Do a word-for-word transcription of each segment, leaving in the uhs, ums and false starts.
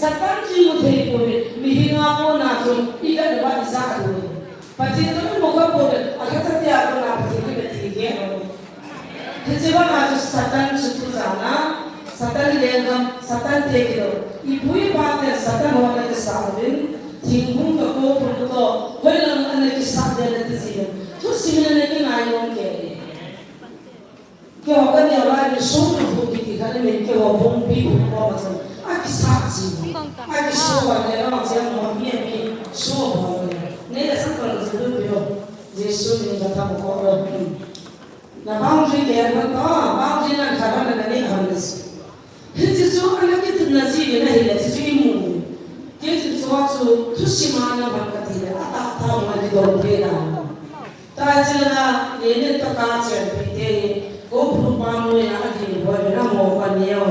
Satan chu imu thei pouve, mihinga kona chu ivet lou va ija lou. Pathen toh imu kha pouve, alhacha tia kona Pathen ivet thei lou. Hiche banga chu Satan chu tujana, Satan lenggam, Satan te kilou. Ipu ipa ten Satan ho ana kisah uvin, thinghung toh, koupum toh, hoilang ana kisah ding ana ti jin. Thusim in ana kingai nom kei. Keiho kaneo lai in sum phu kiti khat in keiho bungpi phu koma chun akisah ji. Akisah a le long jeng mo mi mi sum phu le. Nei le sang pal ji lu pio. Jesu min in kathum ko lo. Na boundary kei a hon to, boundary na kha na na ni hon le si. Hiche chu ana kitepna ji le na hi le, hiche chu imu. Kei chu chu chu thusim a na hon kati le, atah tah a kidong thei dan. Tua chilanga, nene toh kachenpi te hi, koupum pa noiya ading boi na mo pa neo.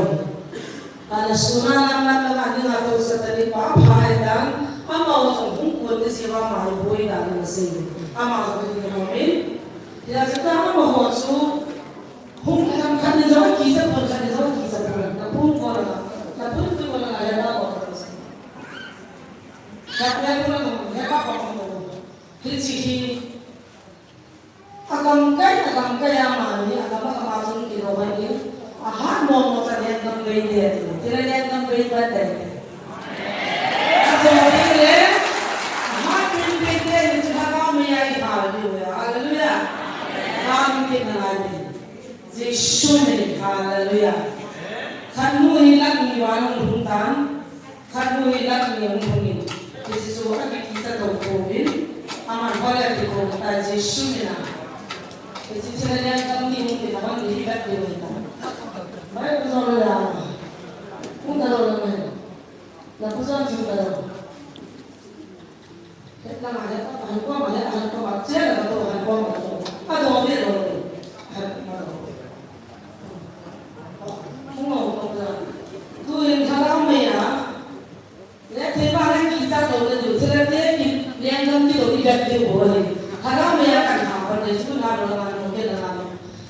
Ana suna lang lang lang ading a toh Satan in apha e dan, amaho jong hung kon te siva mai boi dan ana sei. Amaho jong ding mo min. Hijeh chun amaho chu, hung khat khat in jong akichat pon, khat in jong akichat pon. Na pum ko la, na pum tu ko la, ya ba ko. Khat ya ko la, ya ba ko. Hiche hi, agamkai, agamkai a mani, agam, agam a chun kilou ahi. Ahat mong mong cha lenggam bei te ati. Tila lenggam bei pat te. Ajo tile, ahat mong bei te ni chu Lhagao meiya ihal diu ve. Hallelujah. Amin te na lai te. Jesu min, hallelujah. Khat nu hi lakh ni val hung lhung tan. Khat nu hi lakh ni hung lhung in, hiche chu akikichat to pouvin, aman hole ti ko ta Jesu min a. Hiche chu lenggam ni hung kina hon ni hi kat ni hung ta. Bai ko jo lo ya. Hung ta lo lo mai. Na ko jo chu ta lo.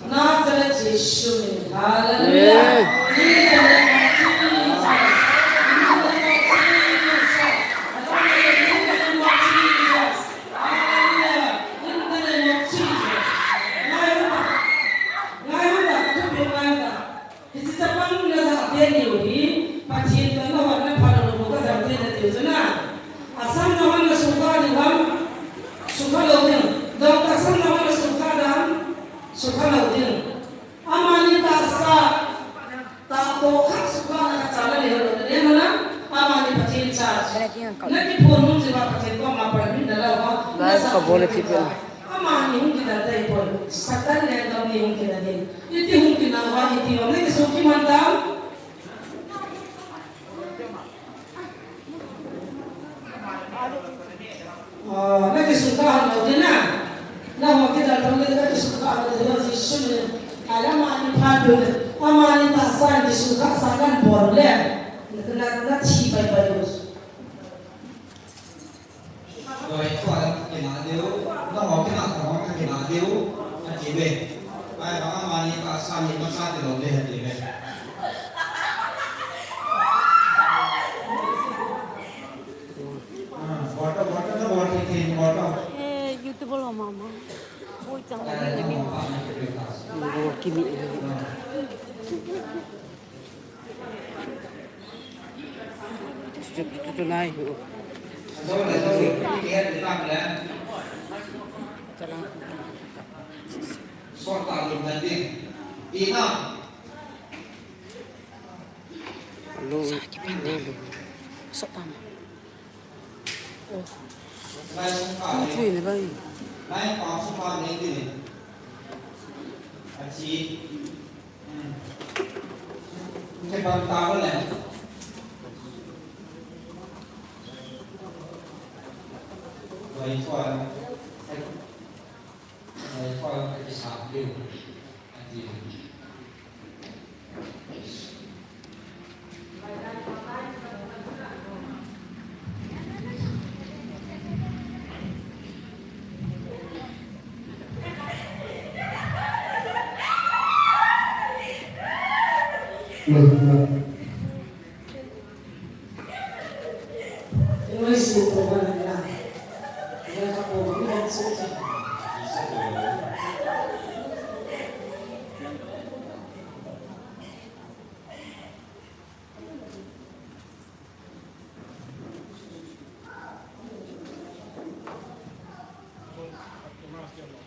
Nazareth Jesu min. Hallelujah. Amen. In the name of Jesus. In the name of Jesus. In the name of Jesus. Hallelujah. In the name of Jesus. Ngai hon ta. Ngai hon ta. Thupi ngai hon ta. Hiche chapang na jate niu hi. Pathen toh na hon na phalou bou ka jate na tiu chu na. Asam na hon na sukha diu ham. Sukha lou ding. Dong ta asam na hon na sukha dam. Sukha lou ding. Amani tahsa, tahtoh khat sukha na khat cha na le lou na le mana, amani Pathen cha. Na kiphong nung jeh uva Pathen koma permit na lou va. Live ka bol e ti pe. Amani hung kidal tai poi, Satan lenggam ni hung kidal ding. Iti hung kidal va, iti va, na kisukha man tam. Ah, na kisukha lou ding na. Na ho kidal tong le na kisukha lou ding, Jesu min. Ala mani phat ding. Amani tahsa kisukha sa kan bol le. Na, na thi pai pai lo. Doi chua kina diu. Na ho kina ho kina diu. Ati ve. Ai ba amani tahsa ni masa ti lou le ati ve. Eh, YouTube lo mama. Boi chang le ni. Bol kimi. Tu, tu, tu, tu nai. Chalang. Alo. Sa kipan deh. Sok pama. Oh. Kung pui na bai. Praise the Lord. Welcome.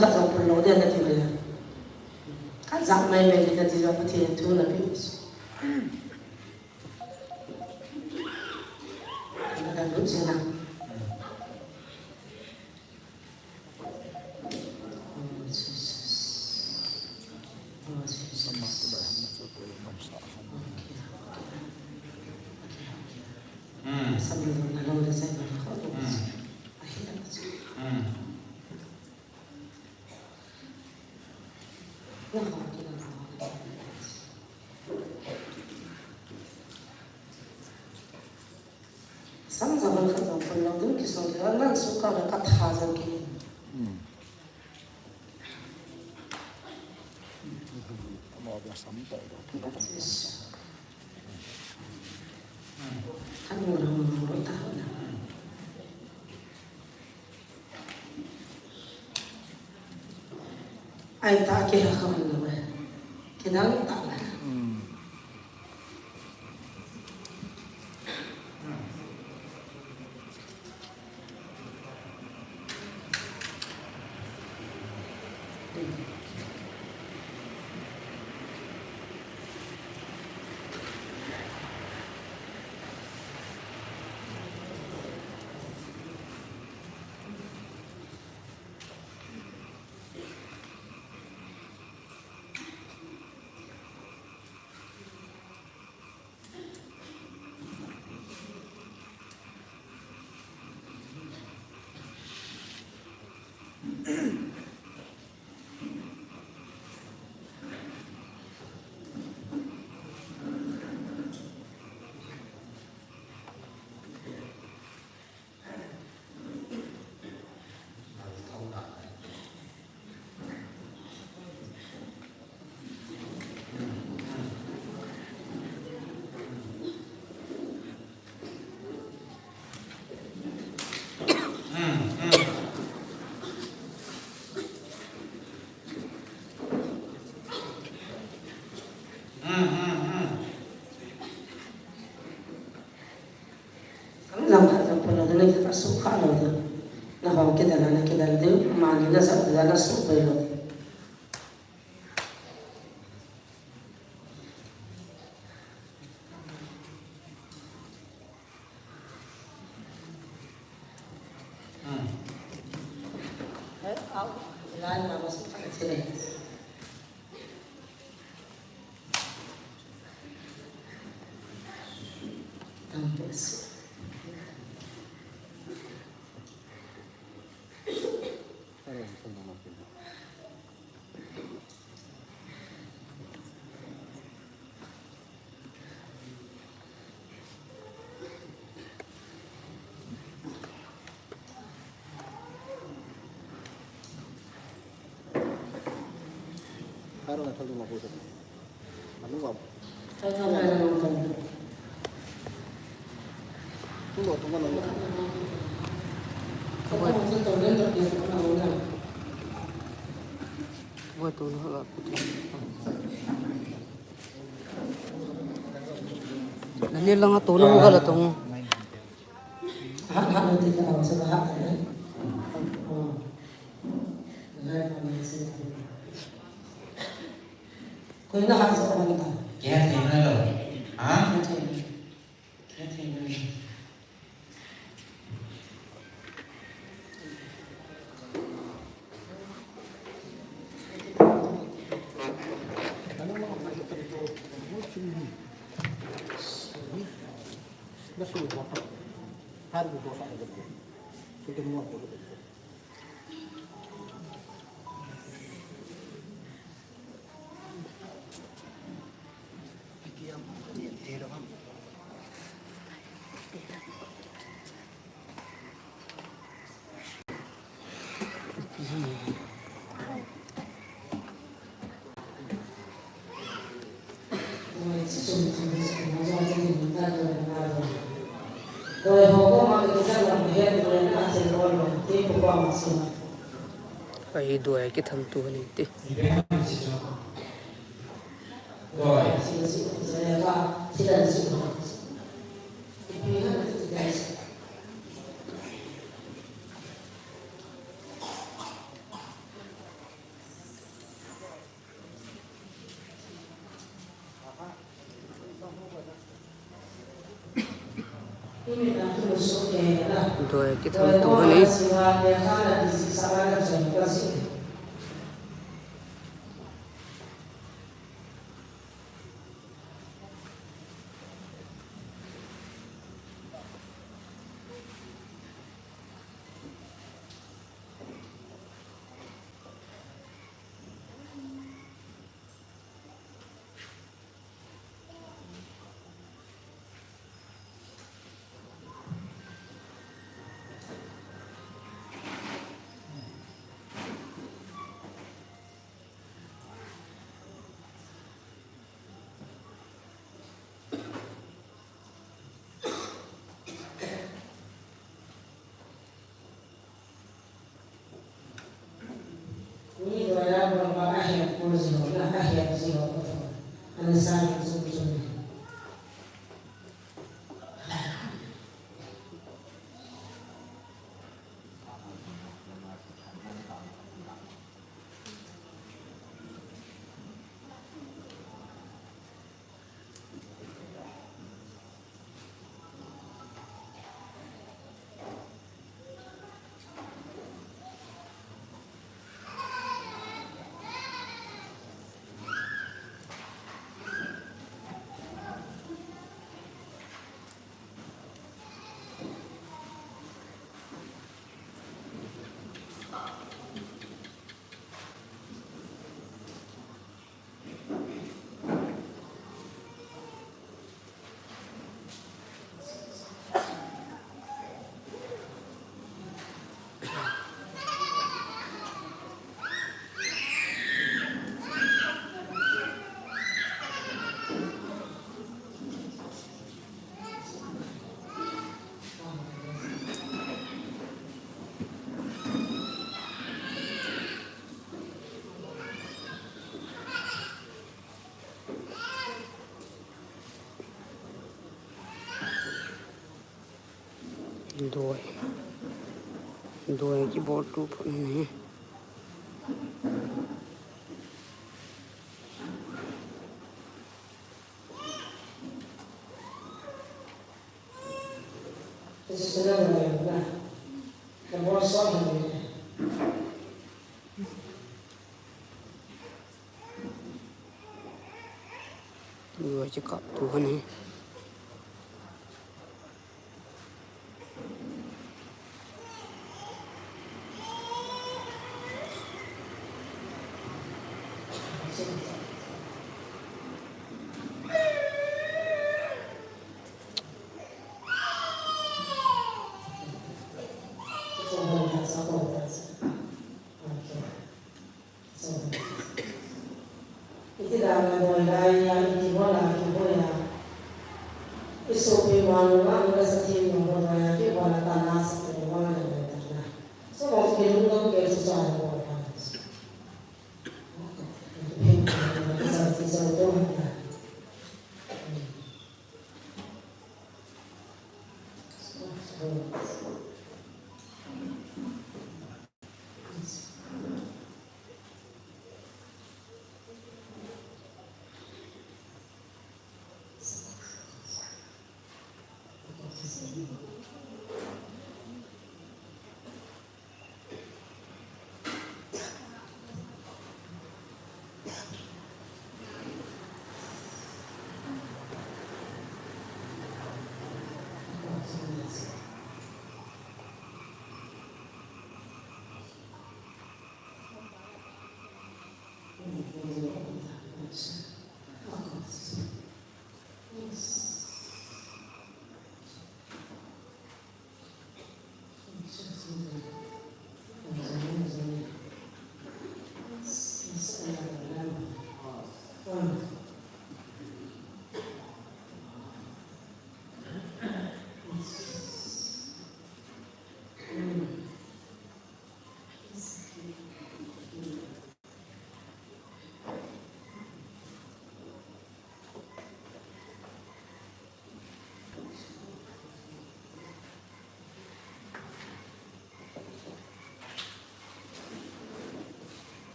khat jong phun lou ding nati ve. Ka jam mai mai ding nati ve, Pathen thu nape. Nadan lut jing na. Oh, Jesus. Oh, Jesus. Okay. Okay. Okay. Mm. Sambil na lou da sa na ko. Mm. Ahi na. Mm. Sam jong khat jong phun lou ding kisong kei, nang suka le ka tha jong kei. Hmm. Ama bia sam tai lo. Yes. Kan mo lo mo lo ta na. Ai ta ke ha ka man lo. Ke dang ta la. Hmm. Kam jam khat jam pon lou ding, na kisuh kha lou ding. Na hou kidal a na kidal ding, mani na sah ding, na suh boi lou ding. Nani langa tonu ga la tong. Ha, ha, lo ti ka, sa ha, eh. Oh. Lai pa ni si. Koi na ha sa man ta. Kya thei na lo? Ha? Kya thei? Kya thei na lo? Ahi dua kitham tu ni ti. Doi kithang tu hi. Ni doya bol ba ahem ko jilo na ahem jilo ko. Ana sa ni sum sum. Doi. Doi kibol tu phot ni. Doi chu kap tu hon e. Iti dan a doi lai a, iti bol a, iti bol a. Isopi ma nunga, nunga sa ti nunga bol a, iti bol a ta na sa ti nunga bol a ta na. So, of the nunga ke sa sa bol a. Sa ti sa to ha ta.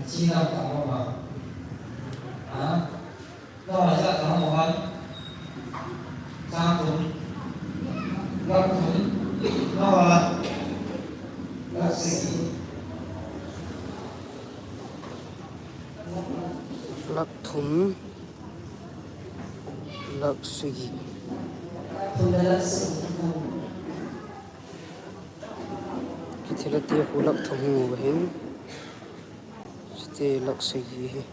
China tamo ma. Ha? No, ja tamo ma. Chang tum. Lak tum. No, la. Lak sagi. Lak thum. Lak sagi. Kithela te khu lak thum hi ngou ahin. Chute lak sagi hi.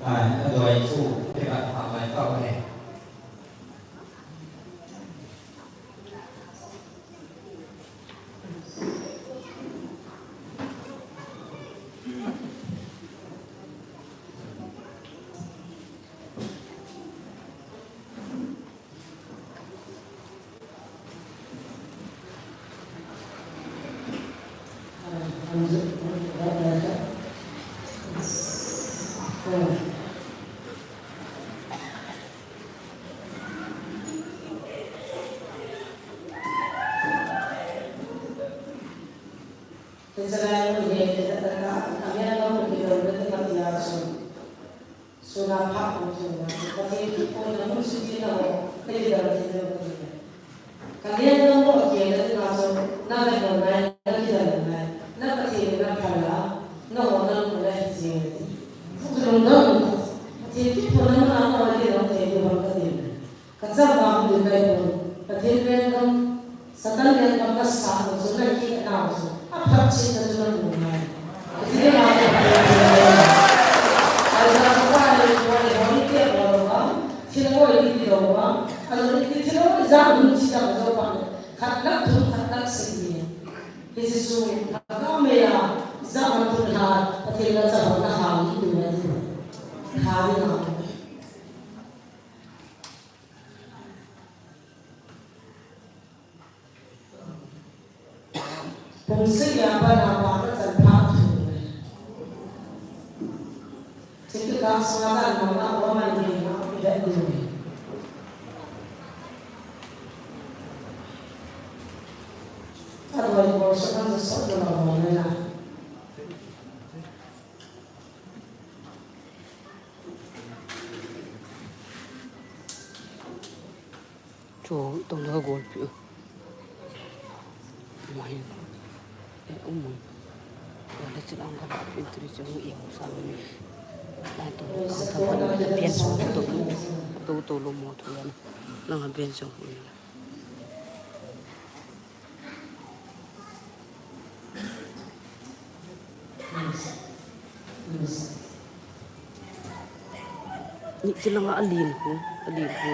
Ai, adoi chu, te ka tha mai ka he. Suna pha ko suna, Pathen ki ko na mun su ti na ho, ka ki dam ti na ho. Ka lian na ho ki na na so, na ve ho na, na ki dam na, na Pathen na pha la, na ho na ko la hi ji. Su na, Pathen ki ko na na na ho ki dam ti na ho ka ti. Ka chapa hung ding kai pon. Pathen ven gam, Satan ven gam ka sa ho chu na ki na ho chu. A phat chin na chu na mu ngai. Ka ti ma ka. Ai sa sa ai ko ai ho ni te ko lo ka. Thil ko ai ti lo ka. A lo ni ti thil ko ai ja mun chi ta ka jo pa. Khat lak thum khat lak sagi. Hi Jesu, ka me ya, ja mun tu ha, Pathen na cha ho na ha ni tu na tu. Ha ni na. Pung sagi a pat a pa ka chan pha thu. Chiti ka sa dan ma na wa man ni ma ki da ni. Ka doi ko sa kan sa da ma na. Chu tong da gol pi. Mai. E um. Wala chilang ka pi tri chu i sa ni. Lai to ka ta pa na pian so to. To to lo mo thu ya. Lang a pian so. Ni chilanga alin hu, alin hu.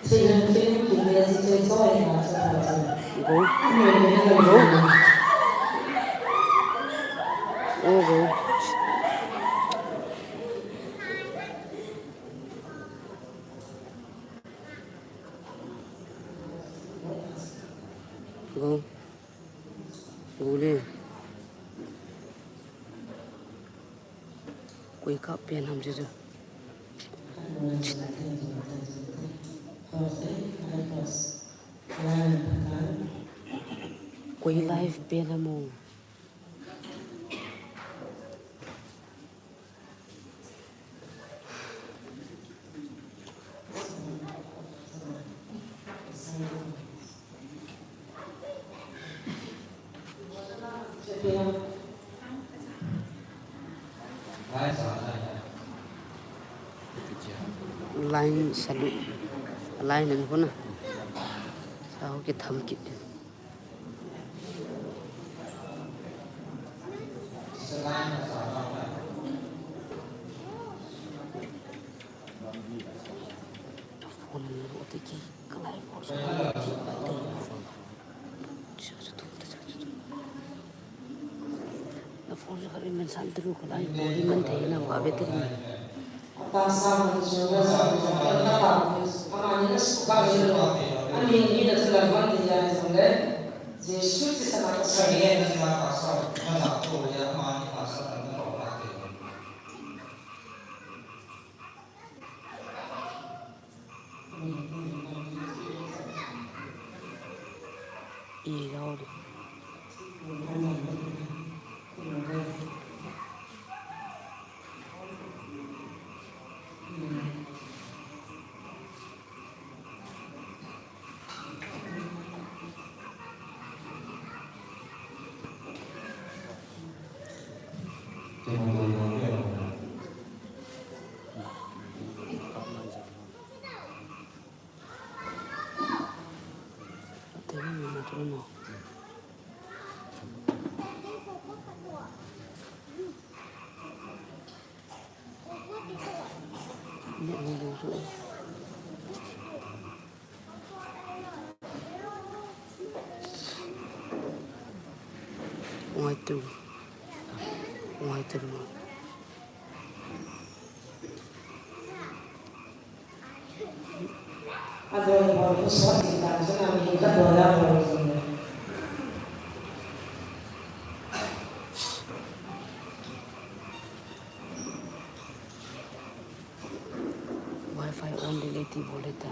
Go. Go. Oh, go. Go. Go le. Koi kap pen ham chu chu. Koi live pen ham o. Line salu, line in huna. Sao kitham kit. Na phone chu khat in man san tru khat ai, bol in man thei na va ve tei. Ata sa man chu na sa na pa, amani na su ba ni lo, ami ni na chu la man thei ya ni jong le, Jesu Christa na ka sa ni na sa ka sa, na sa ko ya amani ka sa na ko na ke. Ngai tu. Ngai tu. Wi-Fi on dile ti bole ta.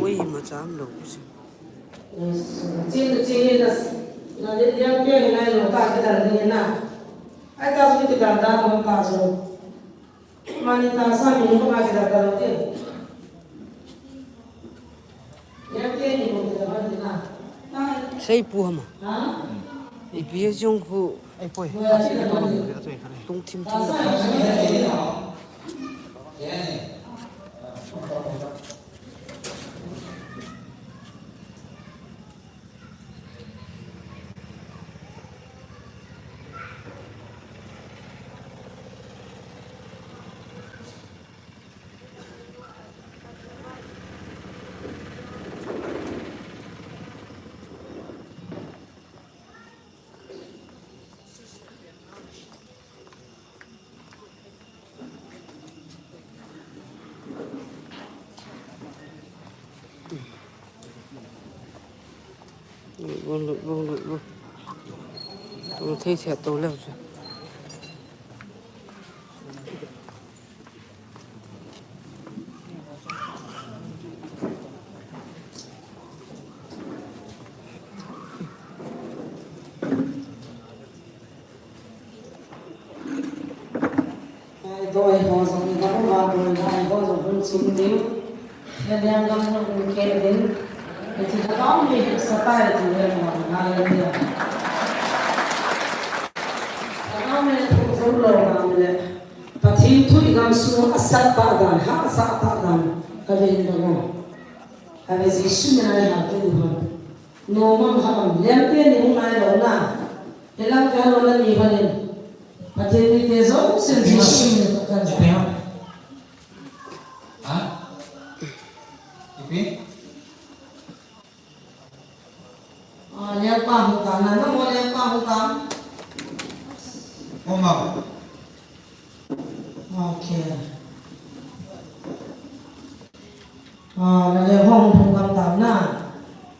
Ui, macham lo. Chin, chin, na, na, ya, ya, na, na, ta, ta, ta, na. Ai, ta, su, ta, ta, ta, ta, su. Mani ta, sa, mi, ko, ma, ta, ta, ta, ta. Ya, ya, ni, ko, ta, ta, ta, na. Sei pu hama. Ha? Ipi jong khu. Ai, poi. Tung thim thim. Lut, lut, lut, lut, lut. Lut thei thei to leu chu. Oi, ho jong, na um a, bol na, ai, ho jong, hun chim ding. Na liang gam na um kei ding. Iti na gam ni, sa pai ti, he mo, hallelujah. Ka gam ni, thu zo lo na le. Pathen thu i gam sung a sat ta dan, ha sat ta dan. Ka ve in da mo. Ka ve Jesu min a le ha te du han. Nomam ham, liam te ni hung ai lo na. Helang ka lo na ni hanin. Pathen mite jousen Jesu min a kan. Ipi ham? Ha? Ipi? Ah, liam pa hung ta na, na mo liam pa hung ta. Oma. Okay. Ah, na liam ho hung hung gam tam na.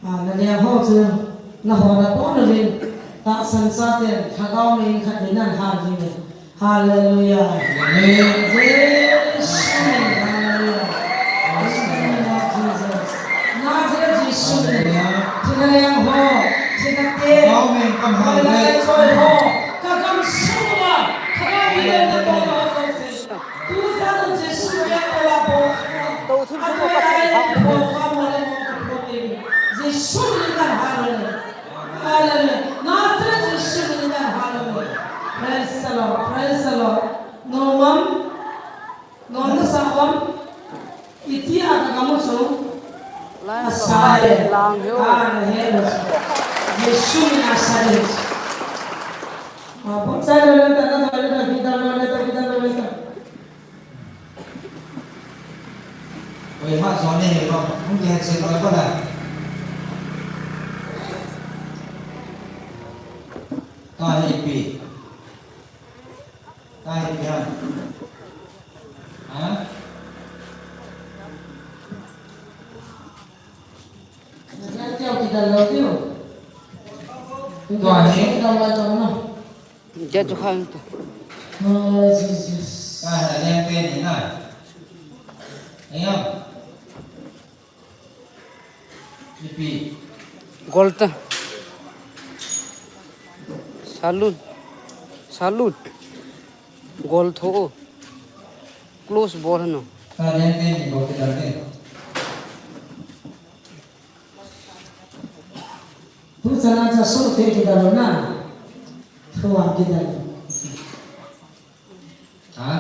Ah, na liam ho chu na ho na pon na vin. Tahsan chaten, Lhagao min khat in nan hal vin. Hallelujah. Amen. Jesu min, hallelujah. In the name of Jesus. Nazareth Jesu min. Hallelujah. Thina liam ho, thina te. Lhagao min kan hal vin. Choi ho. Ka gam sung a, Lhagao min na to na ho. Tusa Jesu ya ko la bo. To thim thim ko ka thim thim. Jesu min kan hallelujah. Hallelujah. Nazareth Jesu min kan hallelujah. Praise the Lord. Praise the Lord. Nomam. Nom na sa om. Iti a ka gamu chu. Lang. Asai. Lang yo. Ah, na he lo. Jesu min asai. Ah, bon sai lo, lo ta, lo ta, lo ta, kita lo, lo ta, kita lo, lo ta. Oi, ma, Johnny, he, bang, hung kihetsah loi pa da. Ka he pi. Ka he pi ha. Ha? Tua hi. Tua chu khang tu. Oh, Jesus. Ah, yang te ni na. Ayam. Ipi. Gol ta. Salute. Salute. Gol tho. Close ball hanu. Ah, yang te ni bol kita ni. Tu chana cha so te ki dalo na. Thua ki dalo. Ha?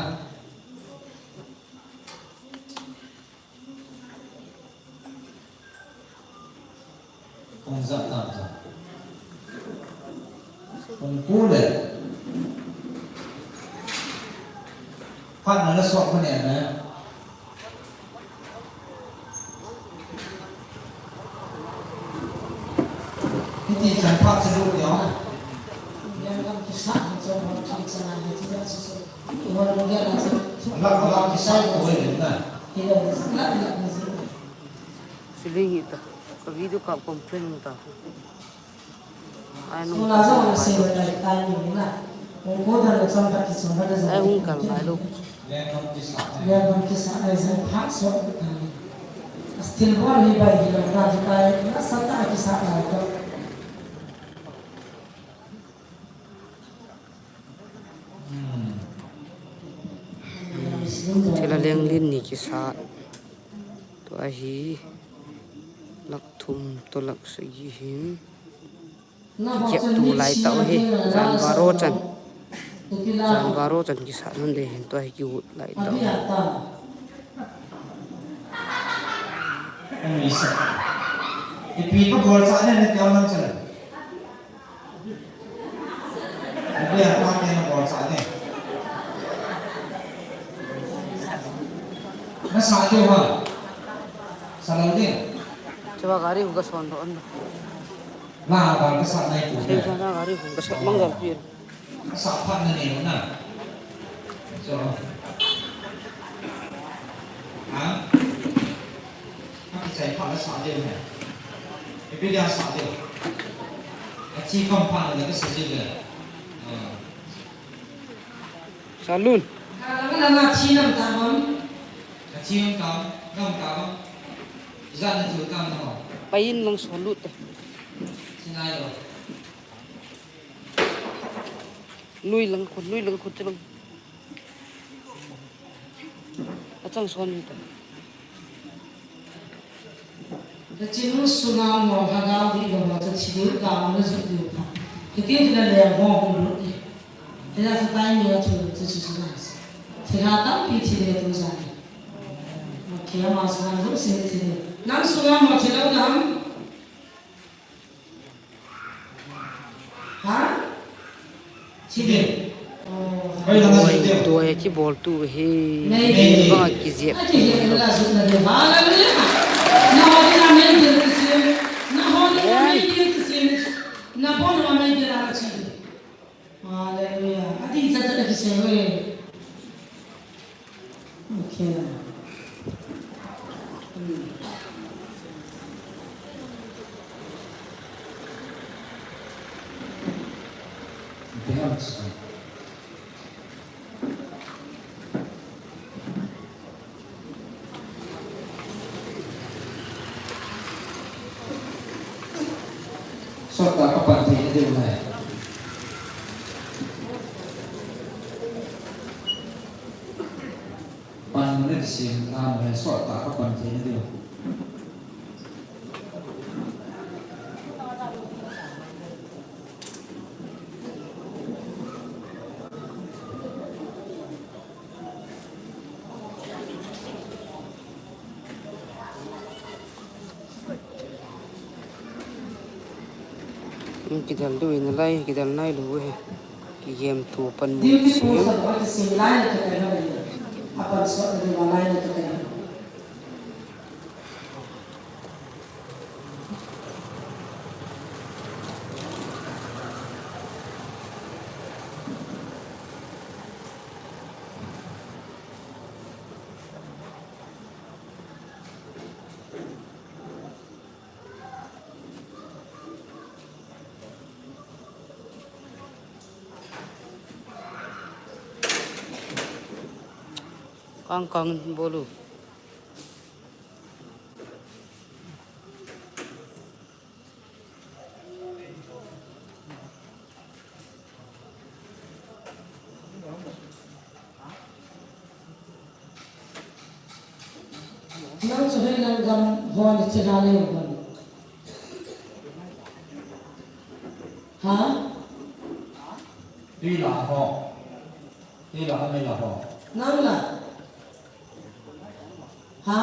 Kong za ta za. Kong ku le. Phat na la sok ko ne na. Hiti chan phat sa lut diu. Lam, lam kisa ko le na. Siling hita. Ka video ka complain ta. Ai, nung. Ai, hung kal ngai lou. Thil a leng lin ni kisat. Tua hi lakh thum toh lakh sagi hin. Kikep tu lai tau hi, jan baro chan. Jan baro chan kisat nun de hin tua hi kiut lai tau. Ipi ka bol sa ne ne tia man chan. Ipi a pa ke na bol sa ne. Na sa de ha. Sa lo de. Chua gari hu ka son ro an. Na ba ka sa nai ku. Sei sa na gari hu ka sa mang gal pi. Ka sa phat na ni na. So. Ha? Ka kisai phat la sa de na. E pe dia sa de. A chi kam phat na ka sa de. Ah. Salute. Ka la na chi nam ta bam. Ka chi nam ta, nam ta bam. Ijat na chu tam na ho. Pai in lang salute. Sinai lo. Nui lang khun, nui lang khun chu lang. Son ni ta. Kachinu sunga mo lhagao dih lou a chu thi diu, gam na jut diu ta. Hiti hin a leng ho hung lut e. Hijeh a chu timing a thu chu chu chu na. Thilha tampi thi le tu jan. Okay, ama sunga jong thi le thi le. Nang sunga mo thi lou nam? Ha? Thi le. Oh. Tua, tua hi kibol tu hi. Maybe. Bang a kijep. Hallelujah. Na ho ni na maybe tu si. Na ho ni na maybe tu si. Na bon na maybe na chi. Hallelujah. Ati cha cha kisei ve. Okay. Hmm. Sot tah kapan thei na diu ahi. Pan na kisem na ahi, sot tah kapan thei na diu. Kidal diu in alai, kidal nailou e. Kigem tu pan mu. Kang kang bolu. Nang chu hei nang gam ho ni chena le ho. Ha? Tui la ho. Tui la ho, mei la ho. Nang la. Ha?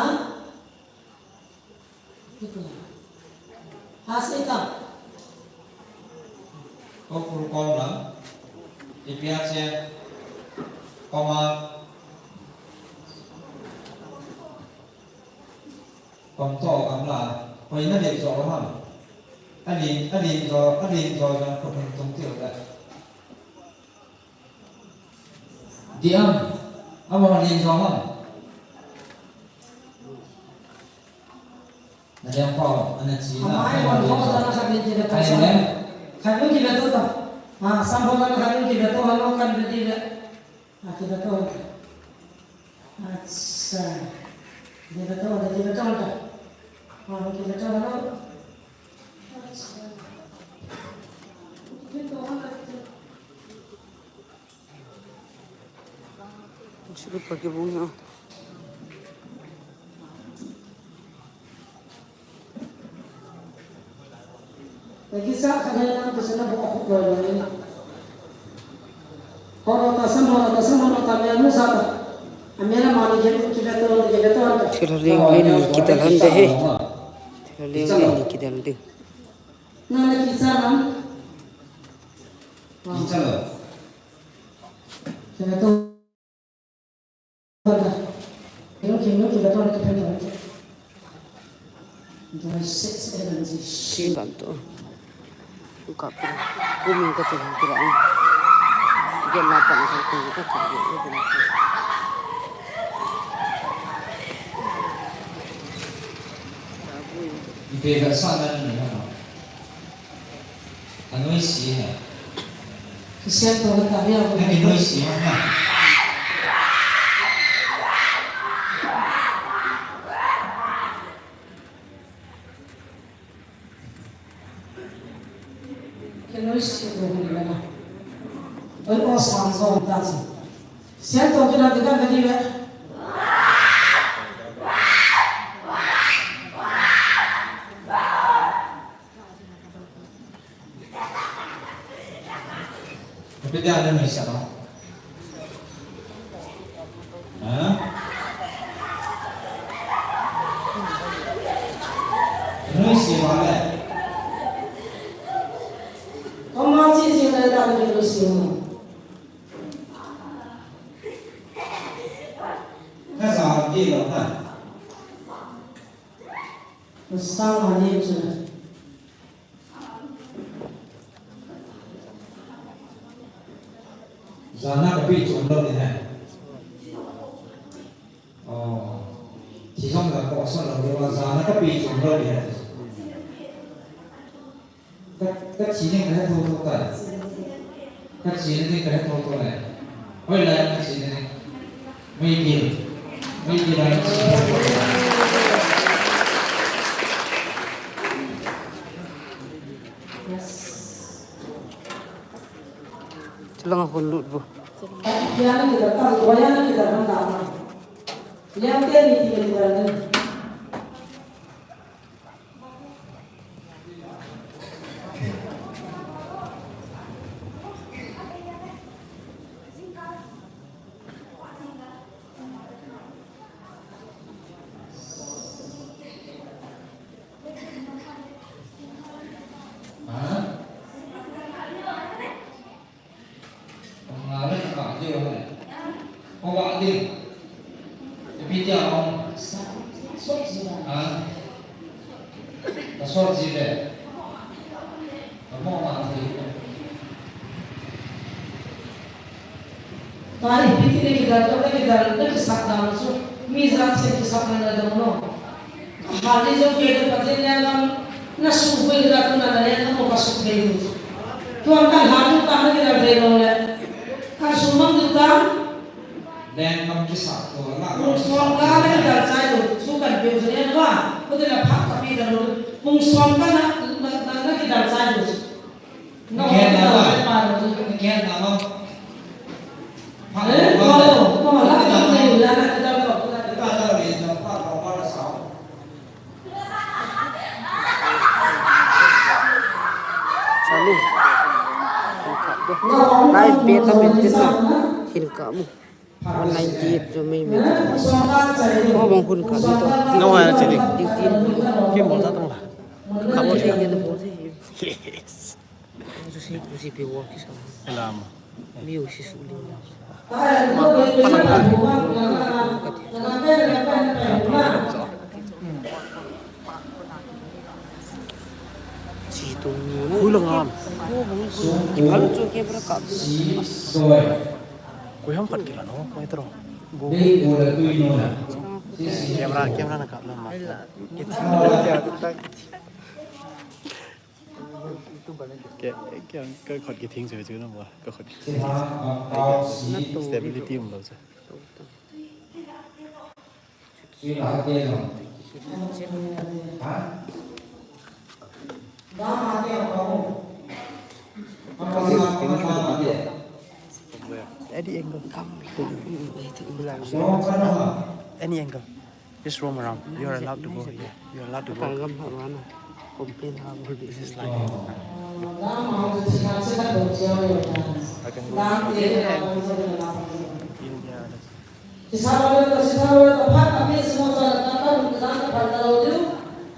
Ha, sei ta. Ko pur kom la. Ipia che. Koma. Kom to kam la. Koi na le jo ham. Alin, alin jo, alin jo jang ko tung tiu da. Diam, ama len jo ham. Na diam pa, ana chi na. Amai, ama len jo. Khat len. Khat len ki beto ta. Ah, sam ho na khat len ki beto, halo kan beti le. Ah, ki beto. Acha. Ki beto, ki beto ta. Ah, ki beto, halo. Acha. Ki beto, halo. Sili pa kibung na. Lagi sa ka na ko sana bu ko ko na. Horo ta sam, horo ta sam, horo ta me mu sa ta. Amera mani ke ke to ke to. Thilha leng leng ni kidal hande he. Thilha leng leng ni kidal de. Na na ki sa nam. Ki sa lo. Kinato. Kino, kino, kinato, kinato. Siban to. Ka pi. Kumin ka tu kira. Gel na pa na ka tu ka tu. Ipe ka sa na ni ha. Anoi si ha. Sian to ka ta ria. Ani noi si ha. Ke noi si to ni la. Oi o sang zo ta si. Sian to kina de kan de ni le. Ipi tia nanuisat ham? Ha? Nuisat uva le. Koima che jing le tia nanuisat ham? Ka ja ti lou na. Ka sang a ni chu. Jana kape chu umlou ding ahi. Oh. Thi jong la ko sa lou ding, jana kape chu umlou ding ahi. Ka, ka thi ding kahe thotho tai. Ka thi ding kahe thotho le. Hoilai a ka thi ding. Meidil. Meidil a ka thi thotho tai. Chulanga hung lut vo. Liang te ni ti le ni. Ha? Nga le ka ding ahi. Ka ding. Ipi tia um. Ha? Ka sot ji le. Ka mo ma thei. Tua hi ipi ti le kidal, tua le kidal, le kisah dan chu. Mi jat chen kisah na na dong no. Hali jo ke de Pathen lenggam na suboi la tu na na lenggam mo ka suboi du. Tuan ka hali ta na kila de lo le. Ka sumang du ta. Lenggam kisa tu na. Mung som ka na kila chai du. Su kan pe ju ne wa. Ko de la pha ka pi da lo. Mung som ka na, na, na, na kila chai du. Ken na ma. Ken na ma. Salu. Live beta beta sa. Hin ka mu. One ninety eight jo mai mai. Ko bang hun ka mi to. No, I actually. Duty. Ke mo ta tang la. Ka mo te ye na mo te. Yes. Ang su si ku si pe wo ki sa. Alam. Mi u si su ling na. Si tu. Hui lang am. Iphal chu ke bra ka. Koi ham khat kila no, koi tro. Camera, camera na kap na ma. Ke, ke, ke khot ke thing se chu na ma, ke khot. Stability um lo se. Any angle. Any angle. Just roam around. You're allowed to go here. You're allowed to go. This is like I can go. Kisalo le to, kisalo le to, phat a mi simo sa le to, ka lung ka jang ka phat ka lo diu,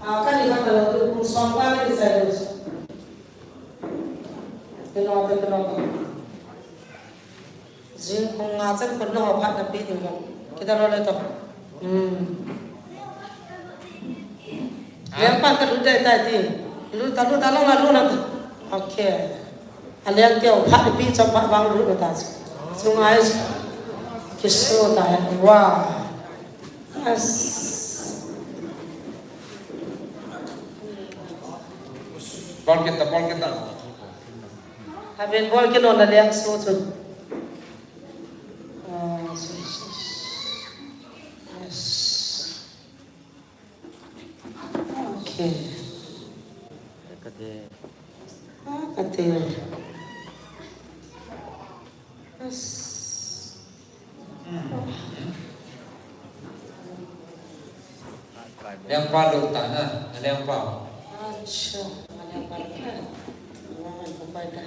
a, ka ni ka lo diu, kum som ka ni sa diu. Kino, kino, kino. Jing kum nga chan kum no phat na pe diu mo. Kisalo le to. Hmm. Lengpa ka lut dai tai ti. Lut ta, lut ta, lut ta, lut ta. Okay. Aleng keu phat pi cham phat vang lut ta. Sungai. Kisu ta. Wow. Yes. Ball kita, ball kita. Haben ball kino na leng su chu. Ah, yes. Okay. Kate. Ah, kate. Yes. Lengpa lut ta na, lengpa. Acha, lengpa lut ta. Wah, bukai ta.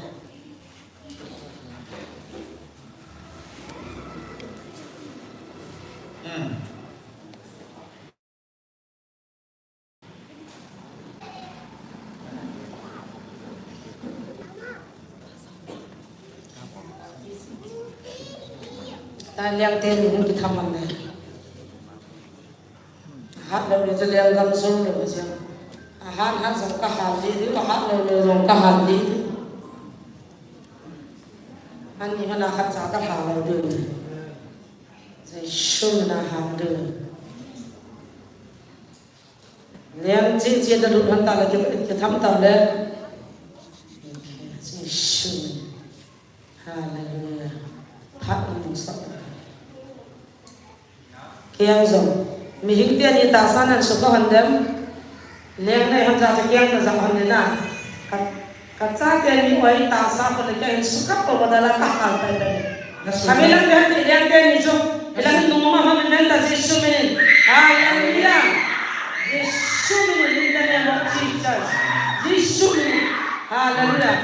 Tan Liangte ni hung kitham man le. Hat lou le chu Lianggam jong lou chu. Ahat hat jong ka hat lih diu, ahat lou lou jong ka hat lih diu. Ani hana khat cha ka hat lou diu. Jesu mina hat diu. Liang chi chi da lut han ta le ki, kitham ta le. Jesu. Hallelujah. Phat na mu sa. Kiang jong. Mihing te ni tahsa nan sukha hon dem. Leng nei hon ja cha kiang na ja hon le na. Ka, ka chate ni oi tahsa ko le kiang sukha ko ba da la ka hal pai pai. Kami lang de ti leng te ni jo. Ilang numa hon men ta Jesu min. Hallelujah. Jesu min in the name of Jesus. Jesu min. Hallelujah.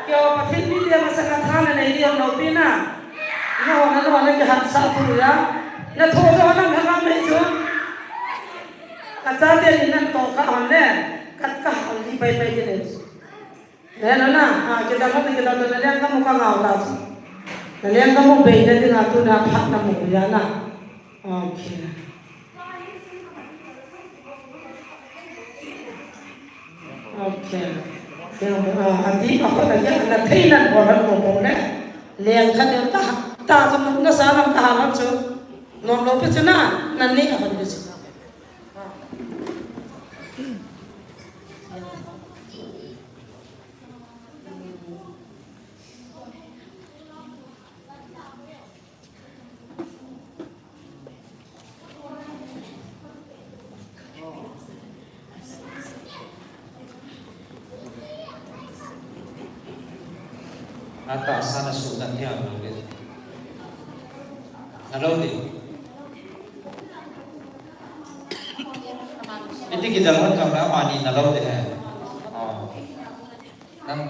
Kio Pathen mite masanga thana nei di hon lou pi na. Nahon, nahon, nakihatsah tu ya. Natho jo nam hanga mai chu. Ka chate ni nan toh kha hon le. Kat ka hal di pai pai di le. Le na na, ha, kidam na, kidam na, na Lianggam mu ka ngau ta chu. Na Lianggam mu bei na di na tu na phat na mu ya na. Okay. Okay. Kei, ah, ati, ako na ya, na thei nan ko han ko ko le. Leng khat ne ta, ta chu na sa nam ta han chu. Nom lou pi chu na, na ni ka han pi chu. Ata sana sudan dia. Hello, di. Iti kidalhan kang na mani na lou de hai. Oh. Nang.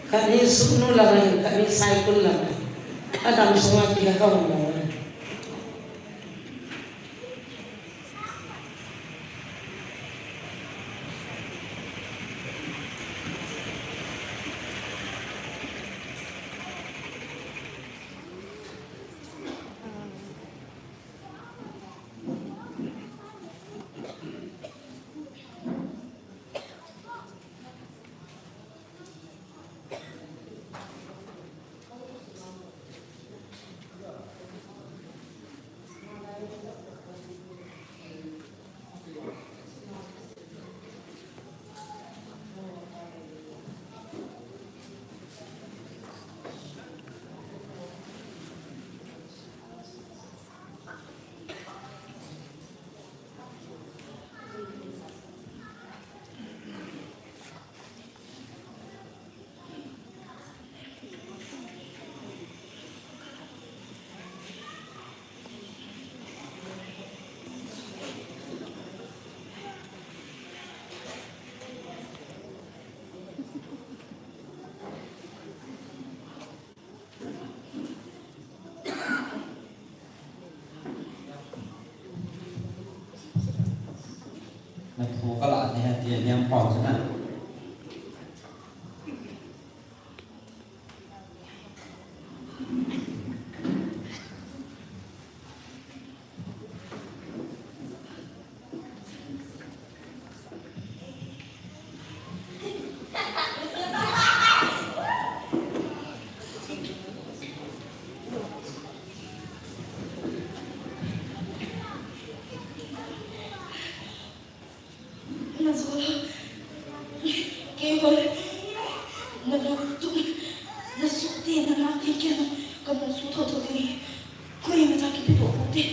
Khat hi Sugnu lang ahin, khat hi Saikul lang ahin. Adam sunga kila ka hung lang ahin. Na thu ka la ni ha ti niam pau chu na. Na zo lo. Kei hol. Na lo tu. Na su ti. Nana, kei kei no, ka mo su tho tho ni. Koi ma cha kipe to ko te.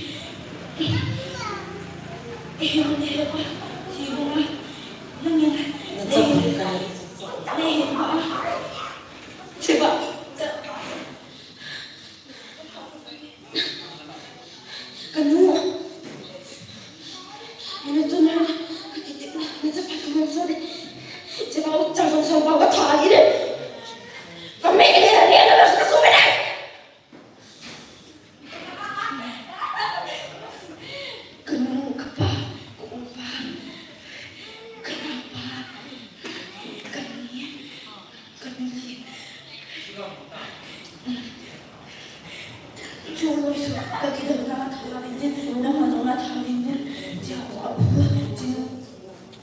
Eh, ne he ko, si ko ma. Nang ne. Na cha ko ka. Ne he ma. Che ba. Ka nu. Ina tu na, ka kiti na, na chapa ka mo so de. Chapa u cha so so ba ka tha ni de. Ka me de de na ka so me de. Ka nu, ka pa, ka u pa, ka na pa, ka ni. Ka nu hi. Chu loi su, ka kidou na tha vin din, na ma na tha vin din. Chi ha ko a bu, chi,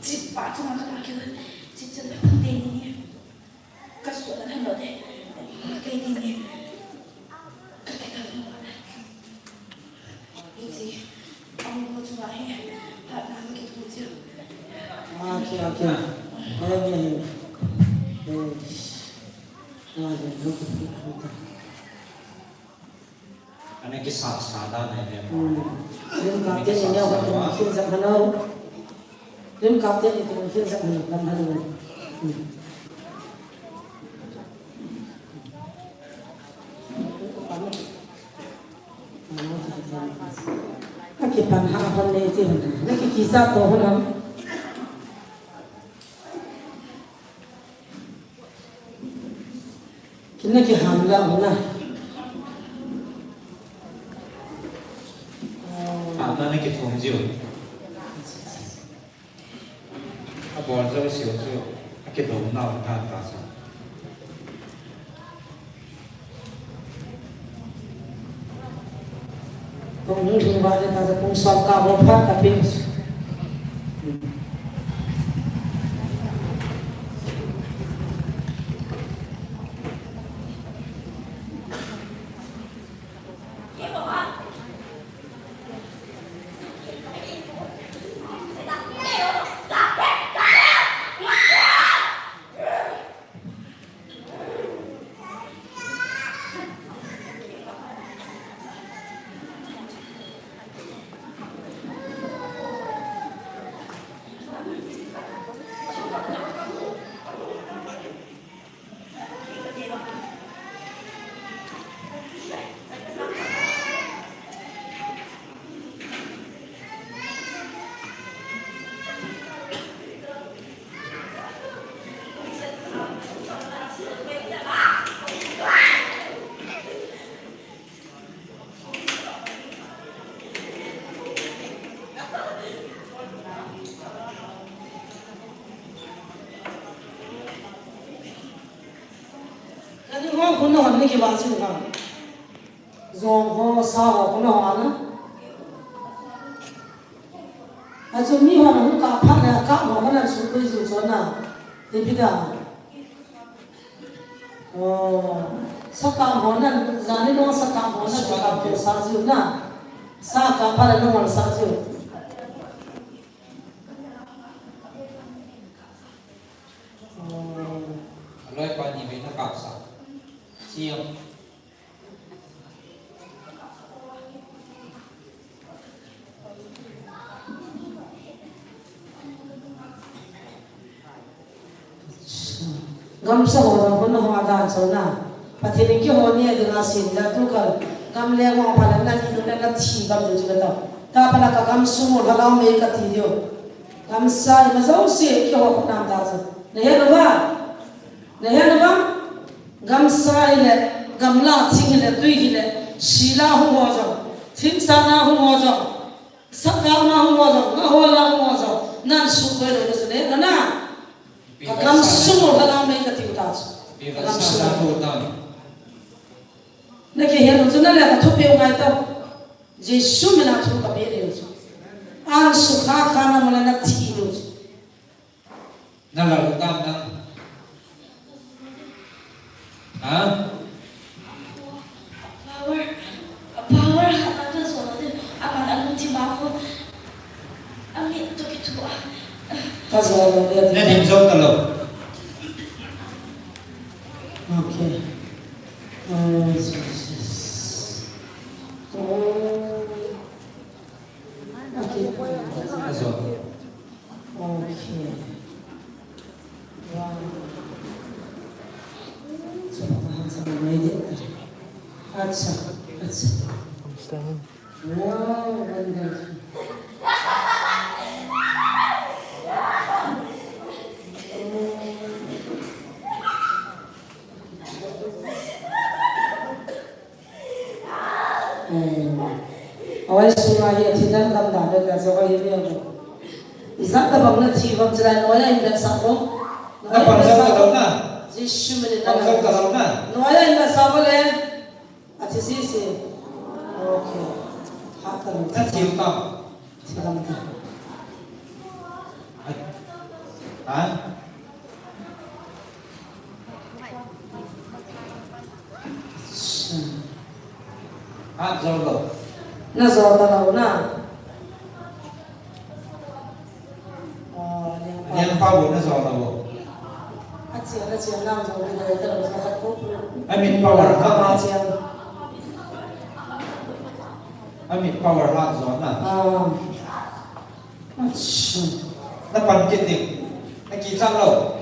chi pa chu ma ka pa ki, chi chen pa pa te ni. Ka su na na lo de. Ka di ni. Ka kidou na. Hiche, ang ko chunga hi, phatna kithum chu. Ah, kya, kya? Ahi, ahi. Eh, ah, ye, no, no, no. Ana kisa sa da na ve. Hmm. Lim kap te ni ya, ko kin sa mano. Lim kap te ni, ko kin sa mano, kan hanu. Hmm. Akipan ha hon le ti hon. Na ki kisa to hon hon. Kin na ki ham la hon na. Ham na na ki thum jiu. Abol jouse chu, akidou nau ta ta sa. Kong hung hung ba ta sa, kong som ka bo phat ta pin. Kani ho, kona ho, ni kiva si na. Jong ho, sa ho, kona ho, ana. Achu mi ho, na hung kap phat le, kap ho, mana su koi ju chu na. Te pi da. Oh, sa kap ho, na, jani long sa kap ho, na, sa kap ho, sa ju na. Sa kap phat le, long sa ju. Aloi pa ni ve na kap sa. Siam. Gamsa ho jong kona ho adan chu na. Pathen in keiho ni dinga sem le tu kal. Gam le ngong phalam na ni nu le na thi gam diu chu ka tao. Ta phala ka gam sung u lhagao mei ka ti diu. Gamsa ima jouse keiho khonam ta chu. Na he lou va? Na he lou va? Gamsa hile, gamla thing hile, tui hile, sila hung ho jong, thingsan a hung ho jong, sakap a hung ho jong, ngahol a hung ho jong, nan sukoi lou na chu le, na na. Ka gam sung u lhagao mei ka tiu ta chu. Ka gam sung u. Na kihe lou chu na le ka thupeh u ngai tao. Jesu mina thu ka pe lou chu. An sukha kha na mula na thi lou chu. Na la lu tam na. Ha? Power, power ha na ka so na de. Aman anu ti ma ko. Ami to ki tu a. Ka so na de. Na dim zo ta lo. Okay. Acha, acha. Wow, wonderful. Eh, awai sunga hi athi dam dam da da ja wa hi mi abo. Ijat tabang na thi bam chilai noya in da sa ko. Na pang jam ka dau na. Jisu min in na. Pang jam ka dau na. Noya in da sa ko le. Athi sisi. Okay. Ha ka lu. Na thi ka. Salam ta. Ha? Ha, jo lo. Na jo ta lo na. Oh, liang pa. Liang pa bo na jo ta lo. A chia, na chia, na jo lo, na jo ta lo, jo ta lo. Amit power ha. Pa chia. Amit power ha jo na. Ah. Acha. Na pan kit ding. Na kichat lou.